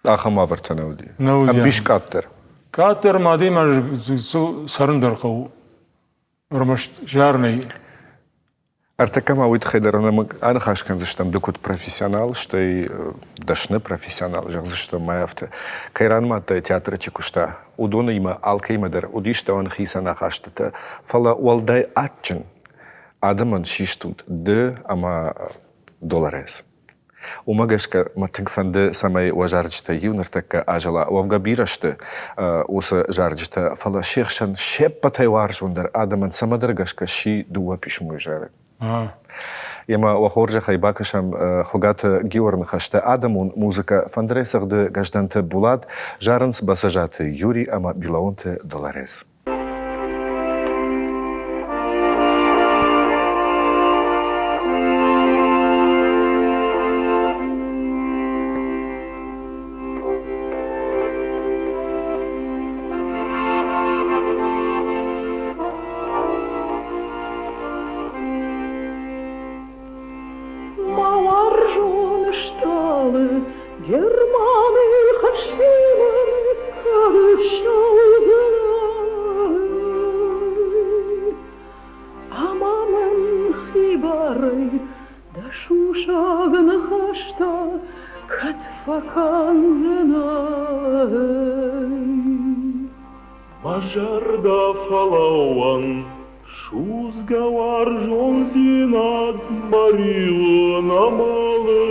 Ахӕм уавӕртӕ нӕ уыди. Нӕ уыди. Ӕмбис къаддӕр. Къаддӕр ма адӕймаджы цӕрын дӕр хъӕуы. Ӕрмӕст зарынӕй. Ӕртӕккӕ ма уый тыххӕй дӕр аныхас кӕндзыстӕм, ды куыд профессионал, стӕй дӕсны профессионал, зӕгъдзыстӕм ма афтӕ. Кӕй ранымадтай театры чи куыста, уыдонимӕ алкӕимӕ дӕр уыдис дӕуӕн хицӕн ахастытӕ, фӕлӕ уӕлдай адджын адӕмӕн систут ды ӕмӕ Долорес. Уымӕ гӕсгӕ мӕ тынг фӕнды, цӕмӕй уӕ зарджытӕй иу ныртӕккӕ азӕла. Уӕвгӕ бирӕ сты уыцы зарджытӕ, фӕлӕ се хсӕн се ппӕтӕй уарзондӕр адӕмӕн цӕмӕдӕр гӕсгӕ сси дыууӕ писмойы зарӕг. Емӕ уӕ хорзӕхӕй бакӕсӕм Хуыгаты Георы ныхӕстӕ адӕмон музыкӕ фӕндырӕй цӕгъды Гӕздӕнты Булат, зарынц Бӕцӕзаты Юрий ӕмӕ Билаонты Долорес. Мӕ уарзон стъалы Германы хӕсты мын кӕд ссӕудзынӕ? Ӕмӕ мын хибарӕй дӕ сусӕг ныхӕстӕ кӕд фӕкӕндзынӕ? Мӕ зӕрдӕ фӕлӕууӕн Судзгӕ уарзондзинад мӕ риуы нӕ мӕлы.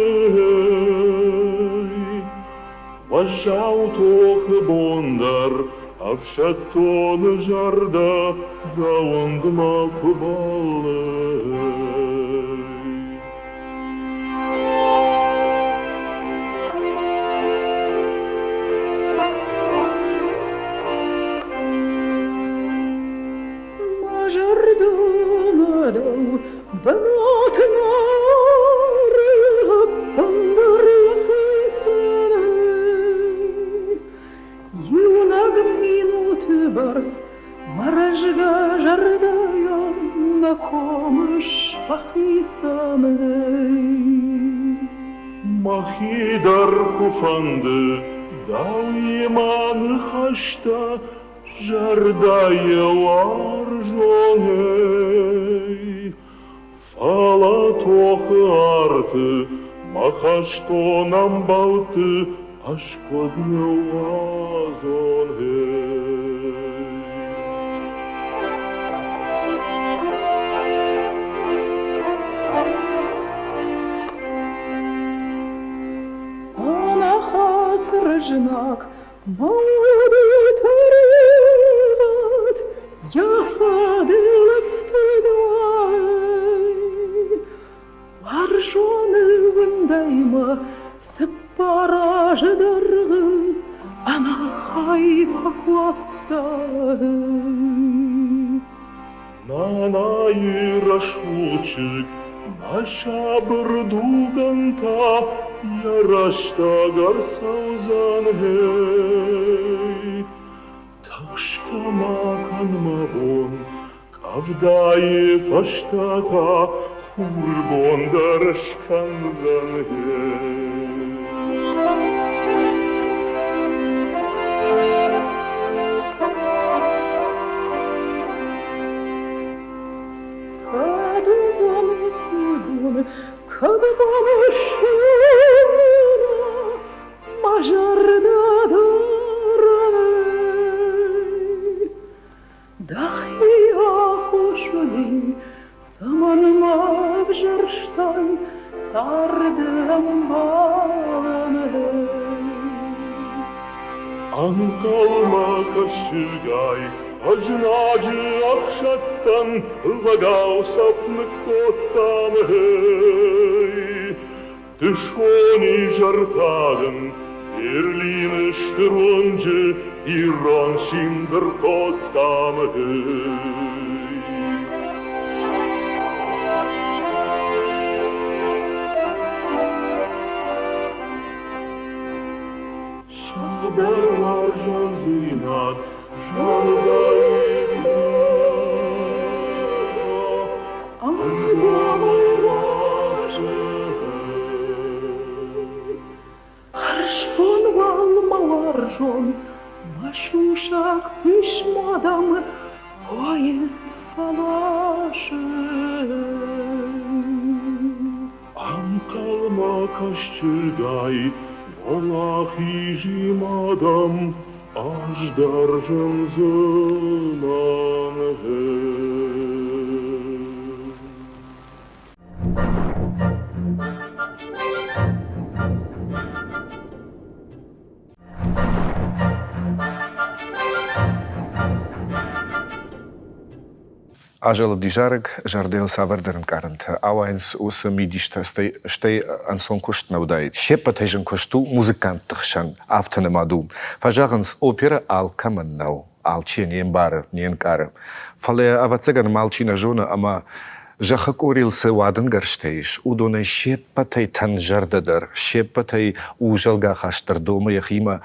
Уӕззау тохы бон дӕр ӕфсӕддоны зӕрдӕ дӕ уындмӕ куы бӕллы. Мӕ зӕрдӕмӕ дӕу бынат нары ӕппындӕр йӕхицӕн. Иунӕг минуты бӕрц мӕ рӕзгӕ зӕрдӕйӕн нӕ комыс фӕхицӕнӕй. Мӕхи дӕр куы фӕнды дӕуимӕ ныхӕстӕ Зӕрдӕйы уарзонӕй, фӕлӕ тохы арты мӕ хӕстон ӕмбӕлтты ӕз куыд ныууадзон, гъей. Ӕнӕхатыр знаг Мӕ уды тӕригъӕд йӕ фӕдыл ӕфтыдуай. Уарзоны уындӕй мӕ цыппар азы дӕргъы ӕнӕхай фӕкодтай. Нанайы рӕсугъд чызг мӕ сабыр дугӕн та йӕ рӕстӕг ӕрцӕудзӕн, гъей. Тыхсгӕ ма кӕн, мӕ бон, къӕвдайы фӕстӕ та хурбон дӕр скӕндзӕн, гъей. Кӕд уыдзӕн уыцы бон, кӕд мӕм ссӕудзынӕ мӕ зӕрдӕ дарӕнӕй? Дӕхи аххос уыди, цӕмӕн мӕ ӕвзӕрстай царды ӕмбалӕн? Ӕнхъӕлмӕ кӕсгӕй, ӕзнаджы ӕфсӕдтӕн лӕгау цӕф ныккодтам, гъей. Дысон изӕртӕ дын Берлины стыр уынджы ирон симд ӕркодтам, гъей. Сабыр уарзондзинад зӕрдӕйы ӕнгомӕй уарзы. уарзон, Мӕ сусӕг писмо дӕм поезд фӕласы. Ӕнхъӕлмӕ кӕсчызгай, уӕлахизи мадӕм ӕз дӕр зындзынӕн гъе. Азӕлыди зарӕг, зӕрдӕйыл цавӕрдӕр ӕнкъарӕнтӕ ауайынц уыцы мидистӕ, стӕй ӕнцон куыст нӕ уыдаид. Се ппӕтӕй зын куыст у музыкантты хсӕн, афтӕ нымад у. Фӕзӕгъынц, оперӕ алкӕмӕн нӕу, алчи не мбары, не нкъары. Фӕлӕ, ӕвӕццӕгӕн, алчи нӕ зоны ӕмӕ зӕххы къорийыл цы уадынгӕрзтӕ ис, уыдонӕй се ппӕтӕй тӕнзӕрдӕдӕр, се ппӕтӕй узӕлгӕ ахаст дӕр домы йӕхимӕ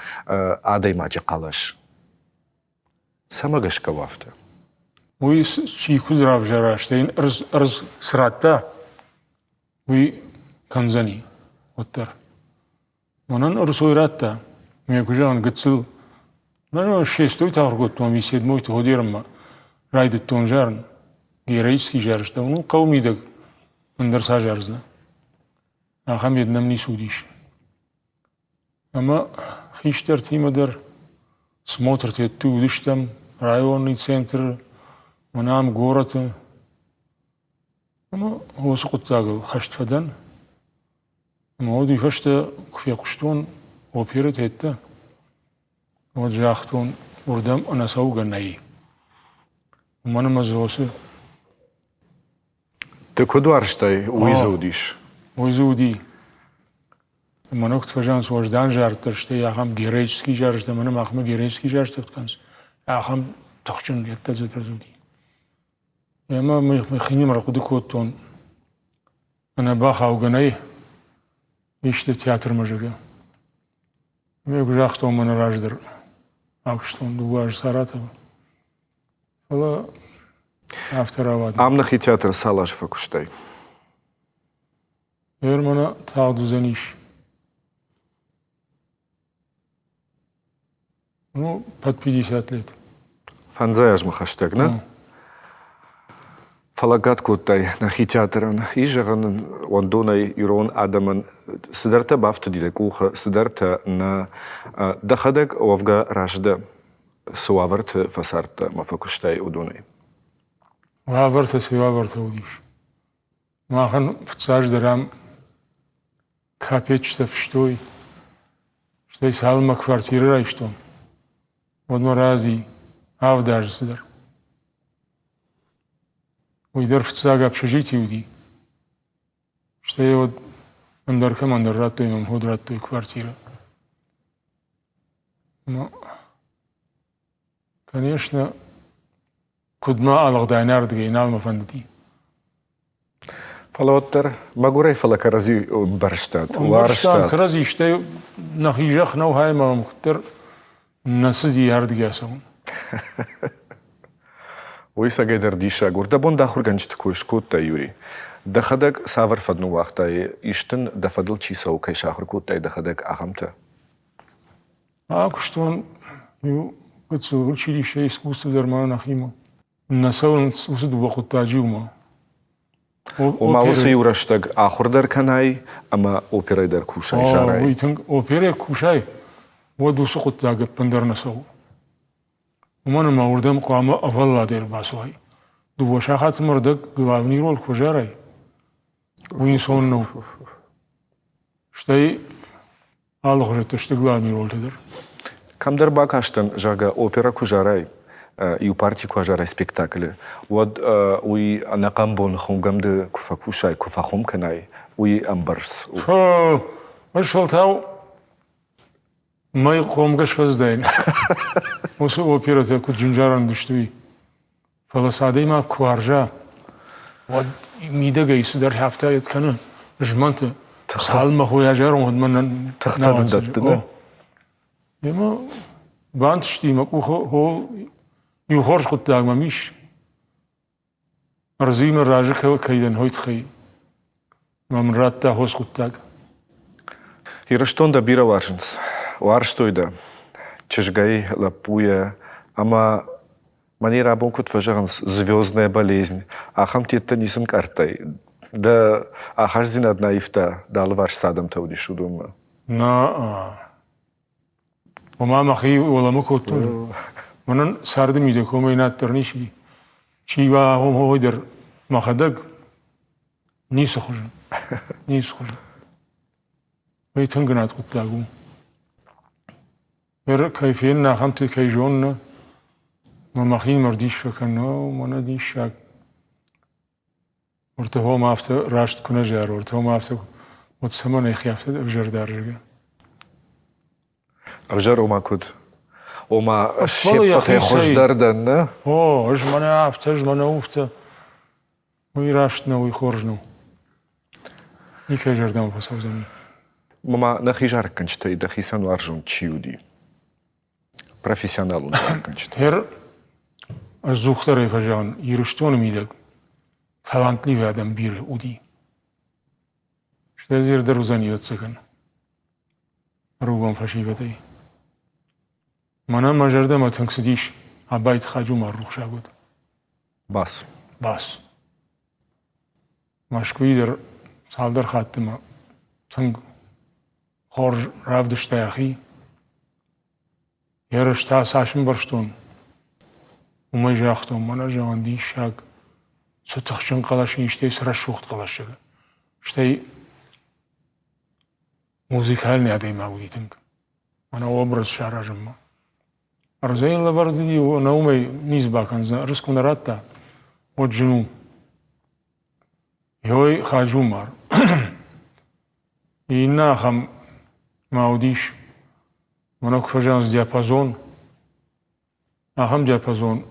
адӕймаджы хъӕлӕс. Цӕмӕ гӕсгӕ у афтӕ? Уый чи куыд равзара, стӕй йын ӕрдз цы радта, уый кӕндзӕни уӕддӕр. Мӕнӕн ӕрцой радта, ме куы зӕгъын, гыццыл. Мӕнӕ шестой ахуыр кодтон ӕви седмойты Ходермӕ райдыдтон зарын. Героический зарджытӕ, ну, хъӕуы мидӕг ӕндӕр ца зардзынӕ. Ахӕм йед нӕм ницы уыдис. Ӕмӕ хистӕртимӕ дӕр смотртӕ уыдыстӕм районный центры, мӕнӕ ам горӕты. Ӕмӕ уыцы хъуыддагыл хӕст фӕдӕн. Ӕмӕ уӕд уый фӕстӕ куы фехъуыстон оперӕтӕ, уӕд загътон, уырдӕм ӕнӕцӕугӕ нӕй. Уымӕн ӕмӕ дзы уыцы Ды куыд уарзтай, уый дзы уыдис? Уый дзы уыди. Мӕнӕ куыд фӕзӕгъынц, уӕздан зард дӕр, стӕй ахӕм героический зарджытӕ, мӕнӕ махмӕ героический зарджытӕ куыд кӕнынц, ахӕм тыхджын йедтӕ дзы дӕр уыди. Ӕмӕ мӕхинымӕр хъуыды кодтон, ӕнӕ бахаугӕ нӕй исты театрмӕ, зӕгъгӕ. Ме куы загътон, мӕнӕ раздӕр акуыстон дыууӕ азы Саратовы. Фӕлӕ афтӕ рауад. Ам нӕхи театры цал азы фӕкуыстай? Ныр мӕнӕ тагъд уыдзӕнис. Ну, под 50 лет. Фӕндзай азмӕ хӕстӕг, нӕ? Фӕлӕггад кодтай нӕхи театрӕн. Ис зӕгъӕн, уӕндонӕй ирон адӕмӕн цыдӕртӕ бафтыди дӕ къухы, цыдӕртӕ нӕ. Дӕхӕдӕг уӕвгӕ раст дӕ, цы уавӕрты фӕцардтӕ ӕмӕ фӕкуыстай, уыдонӕй? Уавӕртӕ цы уавӕртӕ уыдис. Махӕн фыццаджыдӕр ам капеччытӕ фыстой, стӕй цалынмӕ квартирӕ райстон, уӕдмӕ рази авд азы цыдӕр. Уый дӕр фыццаг общежитие уыди. Стӕй уӕд ӕндӕр кӕмӕндӕр радтой, мӕм ход радтой квартирӕ. Ну, конечно, куыд ма алыгъдаин ардыгӕй, нал мӕ фӕндыди. Фӕлӕ уӕддӕр мӕгуырӕй, фӕлӕ кӕрӕдзи ӕмбӕрстат, уарзтат. Кӕрӕдзи, стӕй нӕхи зӕхх нӕу хай ӕмӕ мӕм куыддӕр нӕ цыди ардыгӕй ацӕуын. Уый цӕгӕйдӕр диссаг у. Дӕ бон дӕ ахуыргӕнджыты кой скодтай, Юрий. Дӕхӕдӕг цавӕр фӕд ныууагътай, истын дӕ фӕдыл чи цӕуы, кӕй сахуыр кодтай дӕхӕдӕг, ахӕмтӕ? Акуыстон иу гыццыл училище искусства дӕр ма нӕхимӕ. Нӕ цӕуынц уыцы дыууӕ хъуыддаджы иумӕ. Ома уыцы иу рӕстӕг ахуыр дӕр кӕнай ӕмӕ оперӕй дӕр кусай, зарай. Уый тынг оперӕ кусай, уӕд уыцы хъуыддаг ӕппындӕр нӕ цӕуы. Уымӕн ӕмӕ уырдӕм хъуамӕ ӕвӕлладӕй ӕрбацӕуай. Дыууӕ сахатмӕ рдӕг главный роль куы зарай, уый ӕнцон нӕу. Стӕй алыхуызӕттӕ сты главный рольтӕ дӕр. Кӕмдӕр бакастӕн, зӕгъгӕ, оперӕ куы зарай, иу парти куы азарай спектаклы, уӕд уый ӕнӕхъӕн бон хуымгӕмды куы фӕкусай, куы фӕхуым кӕнай, уый ӕмбӕрц у. Ӕз фӕлтау мӕй хъомгӕс фӕздаин. Уыцы оперӕтӕ куыд зын зарӕн уыдысты, уый. Фӕлӕ сӕ адӕймаг куы уарза, уӕд мидӕгӕй цыдӕр афтӕ кӕны, змӕнты. Цалынмӕ хойа зӕронд, уӕдмӕ нӕ Тыхтӕ дын дӕтты, нӕ? Ӕмӕ бантысти мӕ къухы хол иу хорз хъуыддаг мӕм ис. Ӕрдзимӕ разы кӕй дӕн, уый тыххӕй мӕ мын радта хорз хъуыддаг. Ирыстон дӕ бирӕ уарзынц. Уарзтой дӕ. чызгӕй, лӕппуйӕ ӕмӕ мӕнӕ рабон куыд фӕзӕгъынц, звездная болезнь, ахӕм тедтӕ ницы нкъардтай? Дӕ ахастдзинад нӕ аивта, дӕ алыварс цы адӕмтӕ уыдис, уыдонмӕ? Нӕ, Ома мӕхи уӕлӕмӕ кодтон. Мӕнӕн царды мидӕг уымӕй наддӕр ницы. Чи уа, уый дӕр мӕхӕдӕг ницы хуызы. Ницы хуызы. Уый тынг ӕнад хъуыддаг у. Ныр кӕй фенын, ахӕмты кӕй зонын, мӕ мӕхинымӕр дис фӕкӕнын, о, мӕнӕ диссаг. Ортӕгъом афтӕ раст куы нӕ зары, ортӕгъом афтӕ, уӕд цӕмӕн ӕхи афтӕ ӕвзӕр дары? Ӕвзӕр ома куыд? Ома се ппӕтӕй хуыздӕр дӕн, нӕ? О, ӕз мӕнӕ афтӕ, ӕз мӕнӕ уфтӕ. Уый раст нӕу, уый хорз нӕу. Никӕй зӕрдӕмӕ фӕцӕудзӕни. Мама, нӕхи зарӕггӕнджытӕй дӕхицӕн уарзон чи уыди? Профессионалон зарӕггӕнджытӕ. Хер ӕдзухдӕрӕй фӕзӕгъын, Ирыстоны мидӕг талантливый адӕм бирӕ уыди. Стӕй дӕр уыдзӕни, ӕвӕццӕгӕн, ӕрыгон фӕсивӕдӕй. Мӕнӕ мӕ зӕрдӕмӕ тынг цыдис Абайты Хаджумар рухсаг уыд. Бас. Бас. Мӕскуыйы дӕр цалдӕр хатты мӕ тынг хорз равдыста йӕхи. Ерыстӕ цас ӕмбӕрстон, уымӕй загътон, мӕнӕ зӕгъын диссаг, цы тыхджын хъӕлӕс ын истӕй цы рӕсугъд хъӕлӕс Стӕй музыкальный адӕймаг уыди тынг. Мӕнӕ образ саразынмӕ. Ӕрдзӕй лӕвӕрд уыди, ӕнӕ уымӕй ницы бакӕндзӕн, ӕрдз куы нӕ радта, уӕд зын у. Ой, Хаджумар. Иннӕ ахӕм ма уыдис, мӕнӕ куы фӕзӕгъынц диапазон, ахӕм диапазон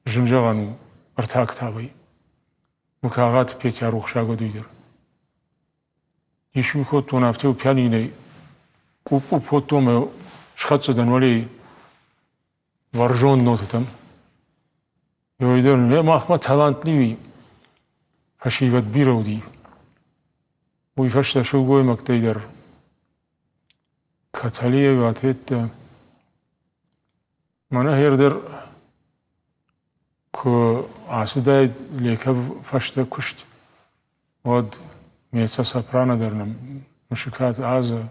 зын зӕгъӕн у ӕртӕ октавӕй. Мыкагъаты Петя рухсаг уыд уый дӕр. Дис-иу кодтон, афтӕ-иу пианинӕй къупп-къупп кодтон ӕмӕ схӕццӕ дӕн уӕлейы бӕрзонд нотӕтӕм. Дӕр нӕ махмӕ талантливый фӕсивӕд бирӕ уыди. Уый фӕстӕ сылгоймӕгтӕй дӕр Каталиева тедтӕ. Мӕнӕ хер дӕр куы ацыдаид Леков фӕстӕ куыст, уӕд меццо-сопрано дӕр нӕм Мысыкаты Азӕ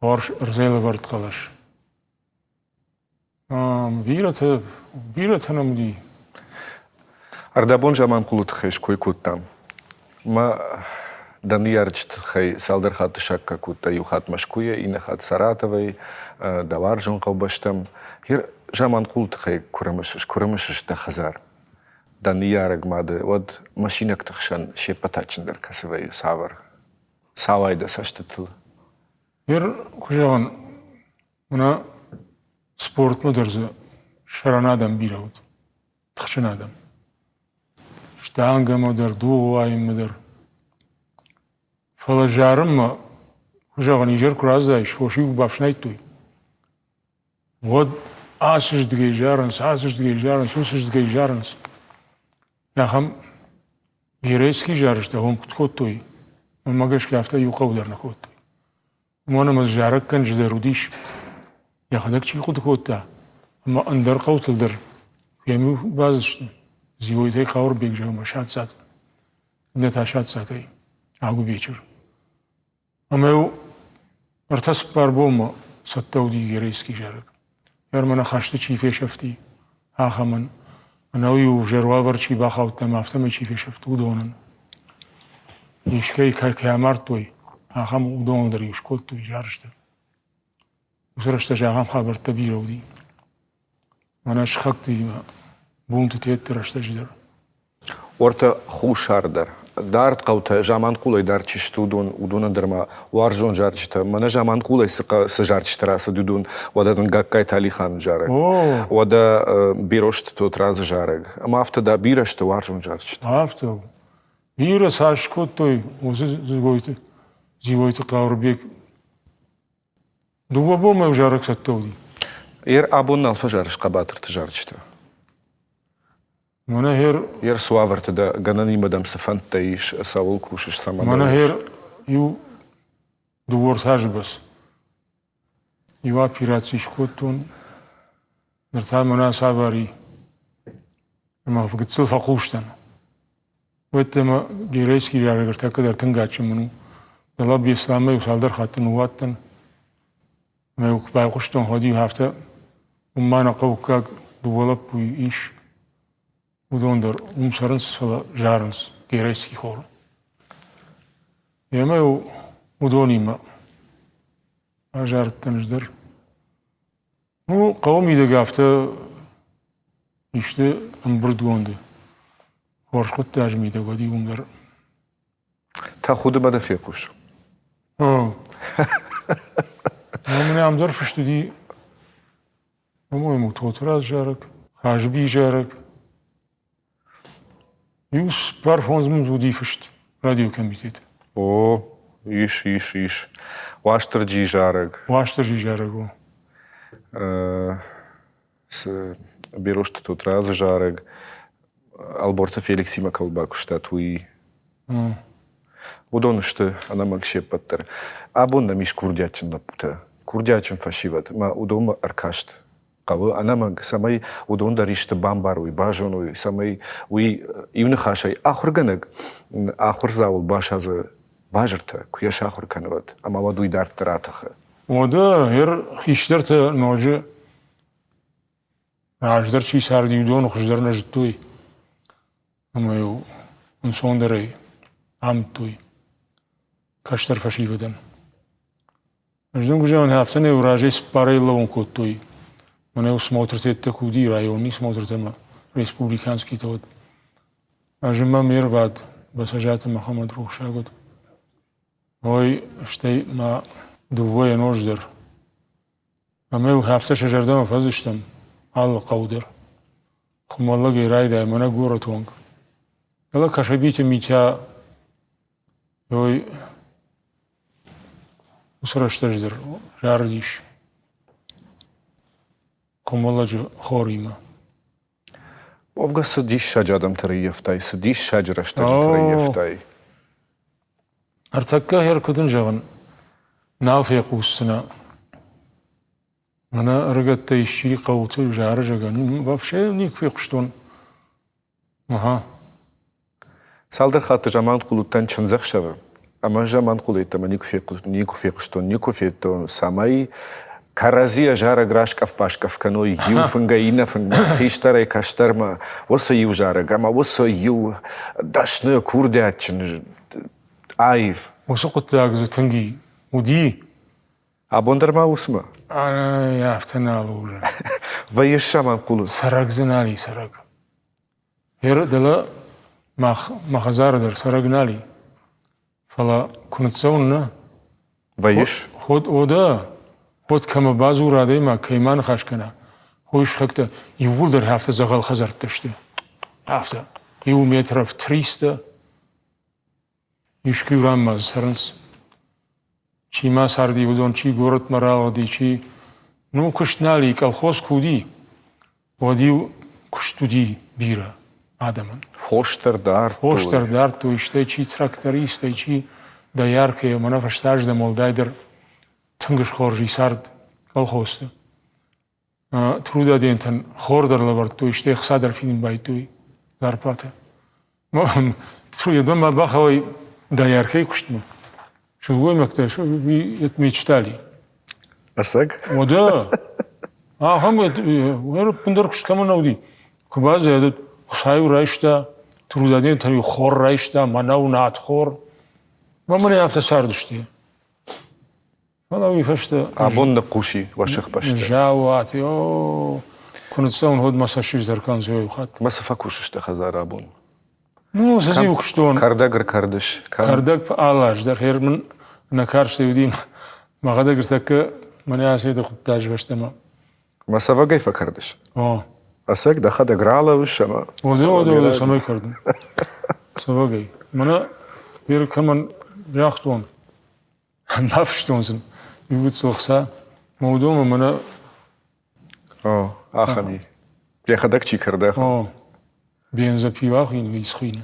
хорз ӕрдзӕй лӕвӕрд хъӕлӕс. Бирӕтӕ, бирӕтӕ нӕм уыди. Ӕрдӕбон Заманхъулы тыххӕй ской кодтам. Мӕ дӕ ныййарджыты тыххӕй цалдӕр хатты саккаг кодта. Иу хатт Мӕскуыйӕ, иннӕ хатт Саратовӕй, дӕ уарзон хъӕубӕстӕм. Хир Заманхъулы тыххӕй куы рымысыс, куы рымысыс дӕ хӕдзар, дӕ ныййарӕг мады, уӕд машинӕгты хсӕн се ппӕт адджындӕр кӕцы вӕййы, цавӕр? Цауай дӕ цӕстытыл. Ныр, куы зӕгъын, Мӕнӕ спортмӕ дӕр дзы сӕрӕн адӕм бирӕ уыд, тыхджын адӕм. Штангӕмӕ дӕр, дугъ уайынмӕ дӕр. Фӕлӕ зарынмӕ, куы зӕгъын, изӕр куы раздзаис, фос-иу куы бафснайдтой, уӕд ацыздыгӕй зарынц, ацыздыгӕй зарынц, уыцыздыгӕй зарынц. Ахӕм Герецкий зарджытӕ уым куыд кодтой, уымӕ гӕсгӕ афтӕ иу хъӕу дӕр нӕ кодтой. Уымӕн ӕмӕ зарӕггӕнджы дӕр уыдис, йӕхӕдӕг чи хъуыды кодта, ӕмӕ ӕндӕр хъӕутыл дӕр йӕм-иу бацыдысты Дзиойтӕй Хъауырбег зӕгъмӕ Сатцаты, иннӕ та Сатцатӕй Агуыбечыр. Ӕмӕ-иу ӕртӕ-цыппар бонмӕ цӕттӕ уыди Герейский зарӕг. Ӕрмӕ хӕсты чи фесӕфти, ахӕмӕн, ӕнӕуи-иу ӕвзӕр уавӕр чи бахаудта ӕмӕ афтӕмӕй чи фесӕфт, уыдонӕн. Искӕй кӕй амардтой, ахӕм уыдоныл дӕр-иу скодтой зарджытӕ. Уыцы рӕстӕджы ахӕм хабӕрттӕ бирӕ уыди. Мӕнӕ сыхӕгтимӕ бунты тетты рӕстӕджы дӕр. Уӕртӕ Хуссар дӕр. Дард хъӕутӕ Заманхъулӕй дӕр чи сты, уыдон, уыдонӕн дӕр ма уарзон зарджытӕ. Мӕнӕ Заманхъулӕй цы, цы зарджытӕ рацыд, уыдон, уӕдӕ дын Гагкайты Алиханы зарӕг, уӕдӕ Берозты Тотрадзы зарӕг. Ӕмӕ афтӕ дӕ бирӕ сты уарзон зарджытӕ. Афтӕ у. Бирӕ цас кодтой уыцы Дзигойты, Дзигойты Хъауырбег. Дыууӕ бонмӕ зарӕг цӕттӕ уыди. Ер абон нал фӕзарыс хъӕбатырты зарджытӕ? Мӕнӕ хер. Ер цы уавӕрты дӕ гӕнӕнимӕ дӕм цы фӕндтӕ ис, цӕуыл кусыс, цӕмӕн Мӕнӕ хер иу дыууӕ ӕртӕ азы бӕрц. Иу операци скодтон, ныр та мӕнӕ цавӕр и. Ӕмӕ гыццыл фӕхъус дӕн. Уӕд ӕмӕ Геройский зарӕг ӕртӕккӕ дӕр тынг адджын мын у. Дӕлӕ Беслӕнмӕ иу цалдӕр хатты ныууадтӕн. Ӕмӕ-иу куы байхъуыстон, уӕд-иу афтӕ, уым ма нӕ хъӕуккаг дыууӕ лӕппуйы ис. Уыдон дӕр уым цӕрынц, фӕлӕ зарынц Геройский хоры. Ӕмӕ-иу уыдонимӕ азарыдтӕн ӕз дӕр. Ну, хъӕуы мидӕг афтӕ исты ӕмбырдгонды хорз хъуыддаджы мидӕг уӕд уым дӕр. Тӕхуды мӕ дӕ фехъус. О. Ну, мын ам дӕр фыст уыди, по-моему, Тотыраз зарӕг, Хазби зарӕг. Иу цыппар-фондз мын уыди фыст радиокомитеты. О, ис, ис, ис. Уастырджи зарӕг. Уастырджи зарӕг, о. Цы Берозты Тотрадзы зарӕг, Ӕлборты Феликсимӕ кӕуыл бакуыстат, уый. Уыдон сты ӕнӕмӕнг се ппӕт дӕр. Абон нӕм ис курдиатджын лӕппутӕ, курдиатджын фӕсивӕд, ӕмӕ уыдонмӕ ӕркаст хъӕуы ӕнӕмӕнг, цӕмӕй уыдон дӕр исты бамбарой, базоной, цӕмӕй уый иу ныхасӕй ахуыргӕнӕг ахуырдзауыл басадзы базыртӕ, куы йӕ сахуыр кӕны, уӕд, ӕмӕ уӕд уый дарддӕр атӕхы. Уӕдӕ гъер хистӕртӕ ноджы раздӕр чи царди, уыдоны хуыздӕр нӕ зыдтой ӕмӕ-иу ӕнцондӕрӕй амыдтой кӕстӕр фӕсивӕдӕн. Ӕз дын куы зӕгъон, афтӕ нӕ разӕй цыппарӕй лӕууын кодтой. Мӕнӕ смотртӕ куы уыди райони смотртӕ ӕмӕ республиканскийтӕ уӕд. Ӕз ӕмӕ ме рвад Бӕцӕзаты Мӕхӕмӕт рухсаг уыд. Ой, стӕй ма дыууӕ ноз дӕр. Ӕмӕ-иу афтӕ сӕ зӕрдӕмӕ фӕдзыстӕм алы хъӕу дӕр. Хуымӕллӕгӕй райдай мӕнӕ горӕты онг. Фӕлӕ Кӕсӕбиты Митя ой, Уыцы рӕстӕджы дӕр зарыдис Хуымӕллӕджы хоримӕ. Уӕвгӕ цы диссаджы адӕмты рыййӕфтай, цы диссаджы рӕстӕджыты рыййӕфтай. Ӕртӕккӕ хӕр куы дын зӕгъын, нал фехъусдзынӕ. Мӕнӕ ӕрыгӕттӕ исчи хъӕуты зары зӕгъӕн, вообще никуы фехъуыстон. Ага. Цалдӕр хатты Заманхъул уыдтӕн чындзӕхсӕвы, ӕмӕ Заманхъул йеддӕмӕ никуы фехъуыстон, никуы федтон, цӕмӕй кӕрӕдзийӕ зарӕг раскъӕф-баскъӕф кӕной иу фынгӕй иннӕ фынгмӕ, хистӕрӕй кӕстӕрмӕ, уыцы иу зарӕг ӕмӕ уыцы иу дӕсны, курдиатджын, аив. Уыцы хъуыддаг дзы тынг уыди. Абон дӕр ма уыцмӕ? Афтӕ нал у. Вӕййыс Заманхъулы? Цӕрӕг дзы нал и, цӕрӕг. Гъер дӕлӕ мах мӕ хӕдзары дӕр цӕрӕг нал и. Фӕлӕ куы ныццӕуын, нӕ? Вӕййыс? Ход, о дӕ, ход кӕмӕ бадзура адӕймаг, кӕй ма ныхас кӕна, хой сыхӕгтӕ иууылдӕр афтӕ дзӕгъӕл хӕдзӕрттӕ сты. Афтӕ. Иу метров 300 искуы ранмӕ цӕрынц. Чи ма царди, уыдон чи горӕтмӕ ралыгъди, чи ну куыст нал и, колхоз куы уыди, уӕд-иу куыст уыди бирӕ адӕмӕн. Фос дӕр дардтой. Фос дӕр дардтой, стӕй чи трактористтӕй, чи дояркӕй, ӕмӕ нӕ фӕстаздӕм уӕлдайдӕр тынг схорз и цард колхозты. Трудодентӕн хор дӕр лӕвӕрдтой, стӕй ӕхца дӕр фидын байдыдтой зарплатӕ. Йедмӕ ма бахауай дояркӕйы куыстмӕ. Сылгоймӕгтӕ мечтали. Ӕцӕг? Уӕдӕ ахӕм ӕппындӕр куыст кӕмӕн нӕ уыди. Куы баззад, Хуыцау райста, трудодентӕн хор райста, мӕнӕу, надхор. Мӕ мын афтӕ цардысты. Фӕлӕ уый фӕстӕ... Абон ныхъхъуси уӕ сыхбӕсты. Ныззауат, о, куы ныццӕуын, уӕд мӕ цӕссыг дӕр кӕндзӕн иу хатт. Мӕ цы фӕкусыс дӕ хӕдзары абон? Ну, цы дзы куыстон. Кӕрдӕг ӕркӕрдыс? Кӕрдӕг алы аз дӕр. Хер мын нӕ карстӕй уыди, мӕхӕдӕг ӕртӕккӕ мӕнӕ ацыды хъуыддаджы фӕстӕмӕ. Мӕ цӕвӕгӕй фӕкӕрдыс? О. Ӕцӕг дӕхӕдӕг ралӕууыс ӕмӕ... О, о, цӕмӕй кӕрдын. Цӕвӕгӕй. Мӕнӕ бир кӕмӕн загътон, Бафыстон сын иу гыццыл ӕхца, мӕ уыдонмӕ мӕнӕ... О, ахӕм и. Йӕхӕдӕг чи кӕрда? О, бензопила хуины, ис хуины.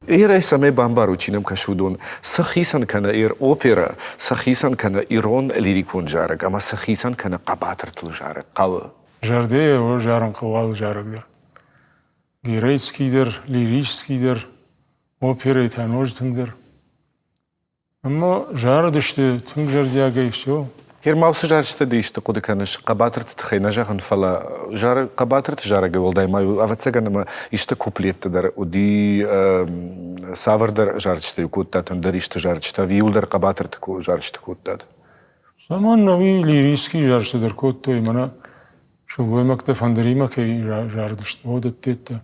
Ирӕй цӕмӕй бамбарут, чи нӕм кӕсы, уыдон, цы хицӕн кӕны ир оперӕ, цы хицӕн кӕны ирон лирикон зарӕг ӕмӕ цы хицӕн кӕны хъӕбатыртыл зарӕг хъӕуы? Зӕрдӕйӕ зарын хъӕуы алы зарӕг дӕр. Геройский дӕр, лирический дӕр, оперӕйы та ноджы тынгдӕр. Ӕмӕ зарыдысты тынг зӕрдиагӕй все. Гермау цы зарджытӕ ды исты хъуыды кӕныс хъӕбатырты тыххӕй нӕ зӕгъын, фӕлӕ хъӕбатырты зарӕгӕй уӕлдай ма ӕвӕццӕгӕн ӕмӕ исты куплеттӕ дӕр уыди цавӕрдӕр зарджытӕ-иу кодтат, ӕндӕр исты зарджытӕ, ӕви иуылдӕр хъӕбатырты зарджытӕ кодтат? Заман нӕуи лирический зарджытӕ дӕр кодтой, мӕнӕ сылгоймӕгтӕ фӕндыримӕ кӕй зарыдысты, уыдӕттӕ.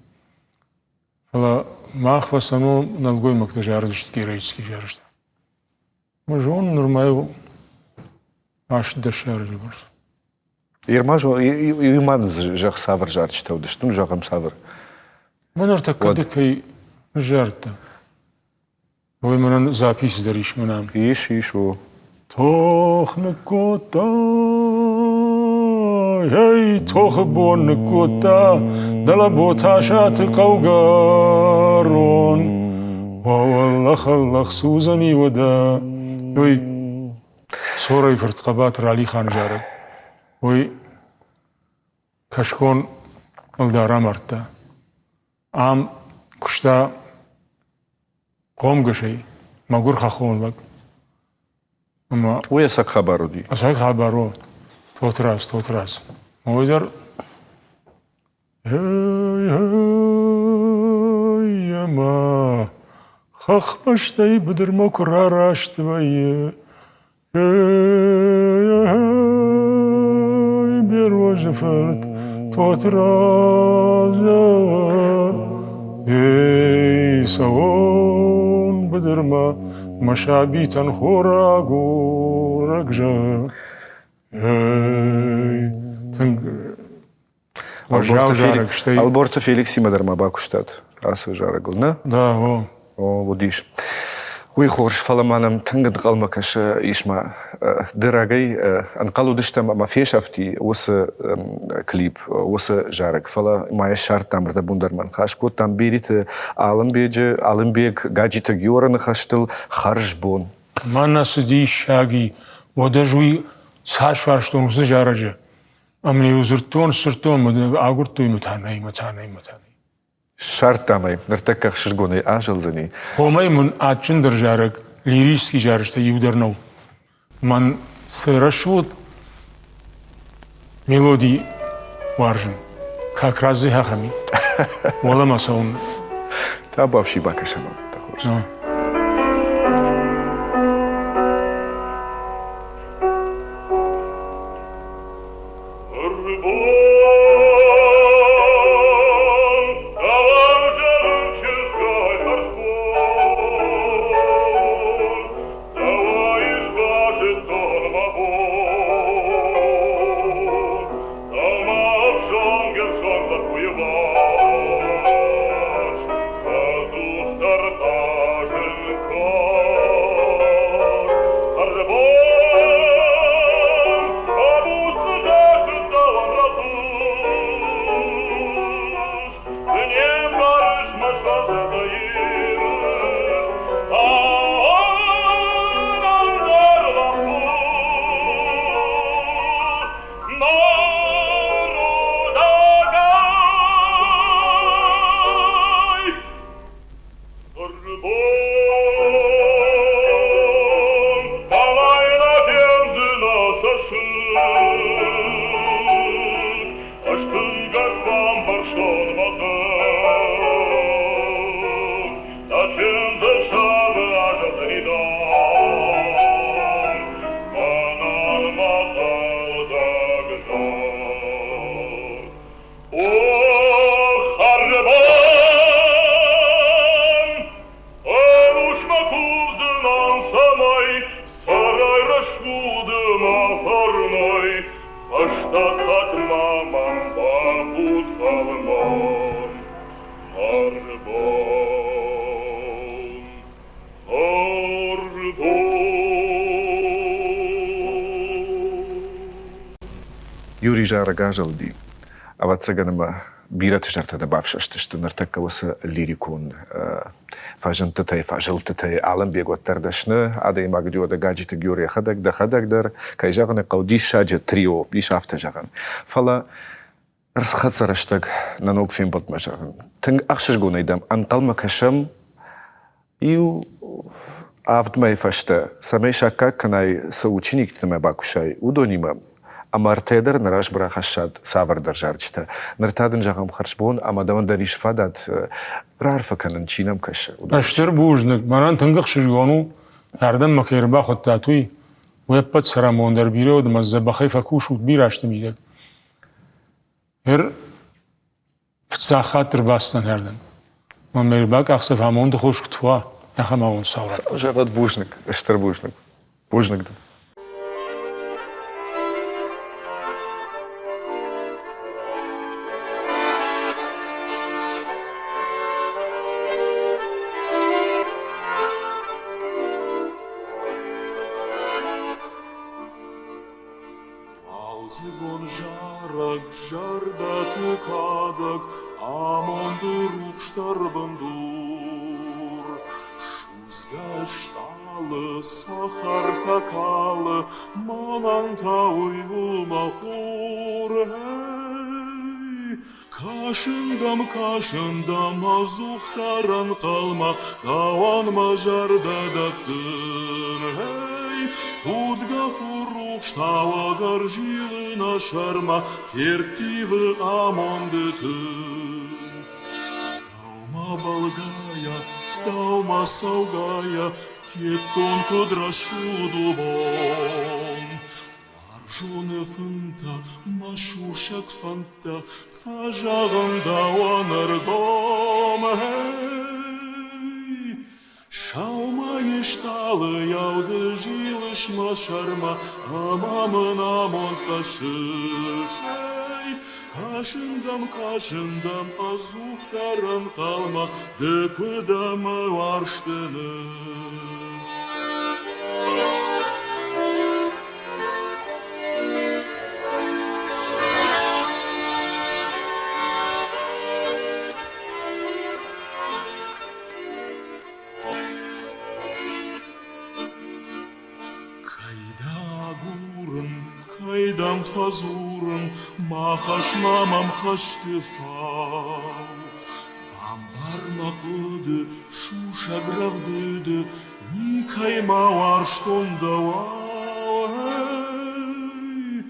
Фӕлӕ мах в основном нӕлгоймӕгтӕ зарыдысты героический зарджытӕ. Ма зон, нырма иу 18 азы бӕрц. Ерма иу ма зӕгъ цавӕр зарджытӕ уыдысты, ну зӕгъӕм цавӕр. Мӕ ныртӕккӕ ды кӕй ныззардта. Ой, мӕнӕн запись дӕр ис мӕнӕн. Ис, ис, о. Тох ныккодта, ей, тохы бон ныккодта, дӕлӕ Ботасаты хъӕугӕрон. Уӕллӕх, ӕллӕх, судзӕни уӕдӕ. Ой, Цорӕй фырт хъӕбатыр Алихан зарӕг. Ой, кӕсгон ӕлдар амардта. Ам куыста хъомгӕсӕй, мӕгуыр хӕххон лӕг. Ӕмӕ Уый ӕцӕг хабар уыди? Ӕцӕг хабар у. Тотырадз, Тотырадз. Уый дӕр ӕмӕ хӕхбӕстӕй быдырмӕ куы рараст вӕййы, Берозы фырт Тотырадз, ей, цӕуон быдырмӕ, мӕ сабитӕн хорагурӕг зӕгъ. Ей, тынг уӕззау зарӕг, стӕй... Ӕлборты Феликсимӕ дӕр ма бакуыстат ацы зарӕгыл, нӕ? Да, о. О, уыдис. Уый хорз, фӕлӕ ма нӕм тынг ӕнхъӕлмӕ кӕсы ис ма. Ды рагӕй ӕнхъӕл уыдыстӕм ӕмӕ фесӕфти уыцы клип, уыцы зарӕг, фӕлӕ ма йӕ ссардтам, ӕрдӕбон дӕр ма ныхас кодтам Бериты Алымбеджы, Алымбег Гаджиты Георы ныхӕстыл хӕрзбон. Мӕнӕ цы диссаги, уӕд ӕз уый цас уарзтон уыцы зарӕджы. Ӕмӕ-иу дзырдтон, сдзырдтон, агуырдтой мытанӕй, мытанӕй, мытанӕй. Ссардтам ӕй, ныртӕккӕ ӕхсызгонӕй азӕлдзӕни. Уымӕй мын адджындӕр зарӕг лирический зарджытӕй иу дӕр нӕу. Мӕн цы рӕсугъд мелоди уарзын, как раз дзы ахӕм и. Уӕлӕмӕ цӕуын. Табуафси бакӕсӕм хорз. Юрий зарӕг азӕлыди. Ӕвӕццӕгӕн ӕмӕ бирӕты зӕрдӕтӕ бафсӕстысты ныртӕккӕ уыцы лирикон. Фӕзындтытӕй, фӕзылдтытӕй Алымбег уӕддӕр дӕсны адӕймаг уыди, Гаджиты Геор йӕхӕдӕг, дӕхӕдӕг дӕр, кӕй зӕгъын ӕй хъӕуы, диссаджы трио, ис афтӕ зӕгъӕн. Фӕлӕ ӕрцхӕццӕ рӕстӕг нӕ ног фембӕлдмӕ зӕгъын. Тынг ӕхсызгонӕй дӕм ӕнхъӕлмӕ кӕсӕм иу авд мӕйы фӕстӕ, цӕмӕй саккаг кӕнай, цы учениктимӕ бакусай, уыдонимӕ ӕмӕ ӕртӕ дӕр нӕ размӕ рахӕссӕд цавӕрдӕр зарджытӕ. Ныр та дын зӕгъӕм хӕрзбон ӕмӕ дӕуӕн дӕр ис фадат раарфӕ кӕнын, чи нӕм кӕсы. Стыр бузныг, мӕнӕн тынг ӕхсызгон у, ардӕм мӕ кӕй ӕрбахуыдтат, уый. Уе ппӕт цӕрӕнбон дӕр бирӕ уыд ӕмӕ дзӕбӕхӕй фӕкусут бирӕ азты мидӕг. Ныр фыццаг хатт ӕрбацыдтӕн ардӕм. Мӕ ме рбакъахдзӕф амонды хос куыд фӕуа, ахӕм амонд сау радта. Зӕгъӕд бузныг, стыр бузныг. Бузныг дын. Уалдзыгон зарӕг, зӕрдӕты кадӕг, амонды рухсдӕр бындур. Судзгӕ стъалы цӕхӕртӕ калы, мӕнӕн та уый у мӕ хур. Эй, кӕсын дӕм, кӕсын дӕм ӕдзухдӕр ӕнхъӕлмӕ, дӕуӕн мӕ зӕрдӕ дӕттын. Эй, худгӕ хуррухс тауӕг ӕрзилы нӕ сӕрмӕ, ферттивы амонды тын. Дӕумӕ бӕлгӕйӕ, дӕумӕ цӕугӕйӕ, федтон, куыд рӕсугъд у бон. Уарзоны фынтӕ, мӕ сусӕг фӕндтӕ фӕзӕгъын дӕуӕн ӕргом. Эй, сӕумӕйы стъалыйау ды зилыс мӕ сӕрмӕ ӕмӕ мын амонд хӕссыс. Эй, кӕсын дӕм, кӕсын дӕм ӕдзухдӕр ӕнхъӕлмӕ, ды куы дӕ мӕ уарзты ныфс. Кӕй дӕ агурын, кӕй дӕм фӕдзурын, мӕ хӕсмӕ мӕм хӕсты фау. Бамбар мӕ хъуыды, сусӕг рӕвдыды, никӕй ма уарзтон дӕуау. Эй,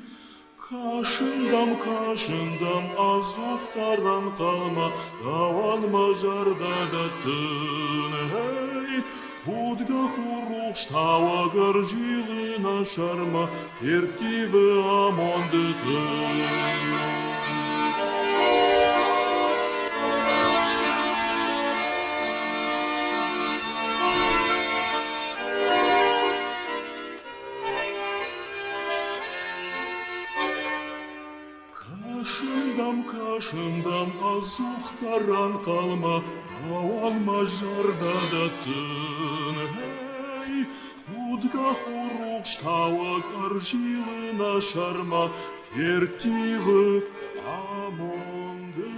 кӕсын дӕм, кӕсын дӕм ӕдзухдӕр ӕнхъӕлмӕ, дӕуӕн мӕ зӕрдӕ дӕттын. Эй, худгӕ хуррухс тауӕг ӕрзилы нӕ сӕрмӕ, ферттивы амонды тын. Кӕсын дӕм, кӕсын дӕм ӕдзухдӕр ӕнхъӕлмӕ, дӕуӕн мӕ зӕрдӕ дӕттын. Эй, худгӕ хуррухс тауӕг ӕрзилы нӕ сӕрмӕ, ферттивы амонды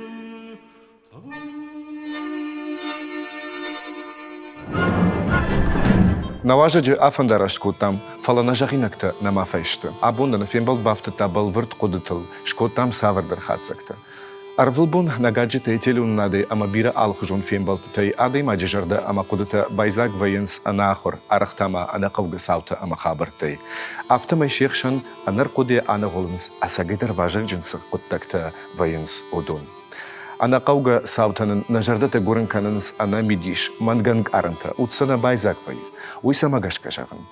Нӕ уазӕджы афӕндараст кодтам, фӕлӕ нӕ зӕгъинӕгтӕ нӕма фесты. Абон нӕ фембӕлд бафтыдта бӕлвырд хъуыдытыл, скодтам цавӕрдӕр хатдзӕгтӕ. Ӕрвылбон нӕ гаджетӕй, телеуынынадӕй ӕмӕ бирӕ алыхуызон фембӕлдтытӕй адӕймаджы зӕрдӕ ӕмӕ хъуыдытӕ байдзаг вӕййынц ӕнахуыр, арӕх та ма ӕнӕхъӕугӕ цаутӕ ӕмӕ хабӕрттӕй. Афтӕмӕй се хсӕн ӕнӕрхъуыдыйӕ аныгъуылынц, ӕцӕгӕйдӕр вазыгджын цы хъуыддӕгтӕ вӕййынц, уыдон. Ӕнӕхъӕугӕ цаутӕ нын нӕ зӕрдӕтӕ гуырын кӕнынц ӕнӕмидис, мӕнгӕнкъарӕнтӕ, уд сӕ нӕ байдзаг вӕййы. Уый цӕмӕ гӕсгӕ зӕгъын?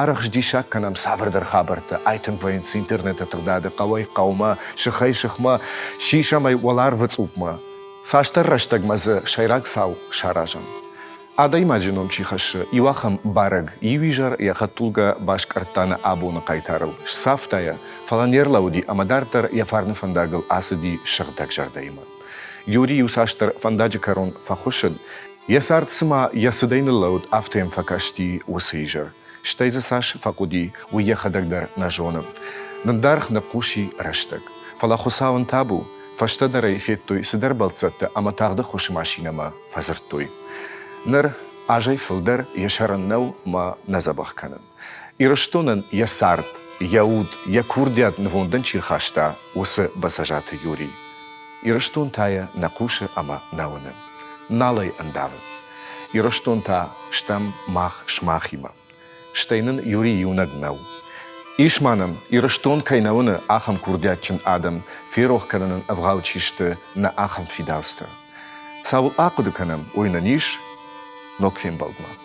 Арӕх сдиссаг кӕнӕм цавӕрдӕр хабӕрттӕ, айтынг вӕййынц интернеты тыгъдады хъӕуӕй-хъӕумӕ, сыхӕй-сыхмӕ, сисӕм ӕй уӕларвы цъупмӕ. Цасдӕр рӕстӕгмӕ дзы сӕйраг цау саразӕм. Адӕймаджы ном чи хӕссы, иу ахӕм барӕг иу изӕр йӕ хӕдтулгӕ баскъӕрдта нӕ абоны хъайтарыл, сцавта йӕ, фӕлӕ не рлӕууыди ӕмӕ дарддӕр йӕ фарны фӕндагыл ацыди сыгъдӕг зӕрдӕимӕ. Юрий иуцасдӕр фӕндаджы кӕрон фӕхуыссыд, йӕ цард цыма йӕ цыдӕй ныллӕуыд, афтӕ йӕм фӕкасти уыцы изӕр. Стӕй дзы цас фӕхъуыди, уый йӕхӕдӕг дӕр нӕ зоны. Нындаргъ ныхъхъуси рӕстӕг. Фӕлӕ Хуыцауӕн табу, фӕстӕдӕр ӕй федтой цыдӕр бӕлццӕттӕ ӕмӕ тагъд ӕххуысы машинӕмӕ фӕдзырдтой. Ныр азӕй фылдӕр йӕ сӕрӕн нӕу мӕ нӕ дзӕбӕх кӕны. Ирыстонӕн йӕ цард, йӕ уд, йӕ курдиат нывондӕн чи рхаста, уыцы Бӕцӕзаты Юрий. Ирыстон та йӕ нӕ хъусы ӕмӕ нӕ уыны. Нал ӕй ӕндавы. Ирыстон та стӕм мах сымахимӕ. Стӕй нын Юрий иунӕг нӕу. Ис ма нӕм, Ирыстон кӕй нӕ уыны, ахӕм курдиатджын адӕм, ферох кӕнынӕн ӕвгъау чи сты, нӕ ахӕм фидауцтӕ. Цӕуыл ахъуыды кӕнӕм, уый нын ис ног фембӕлдмӕ.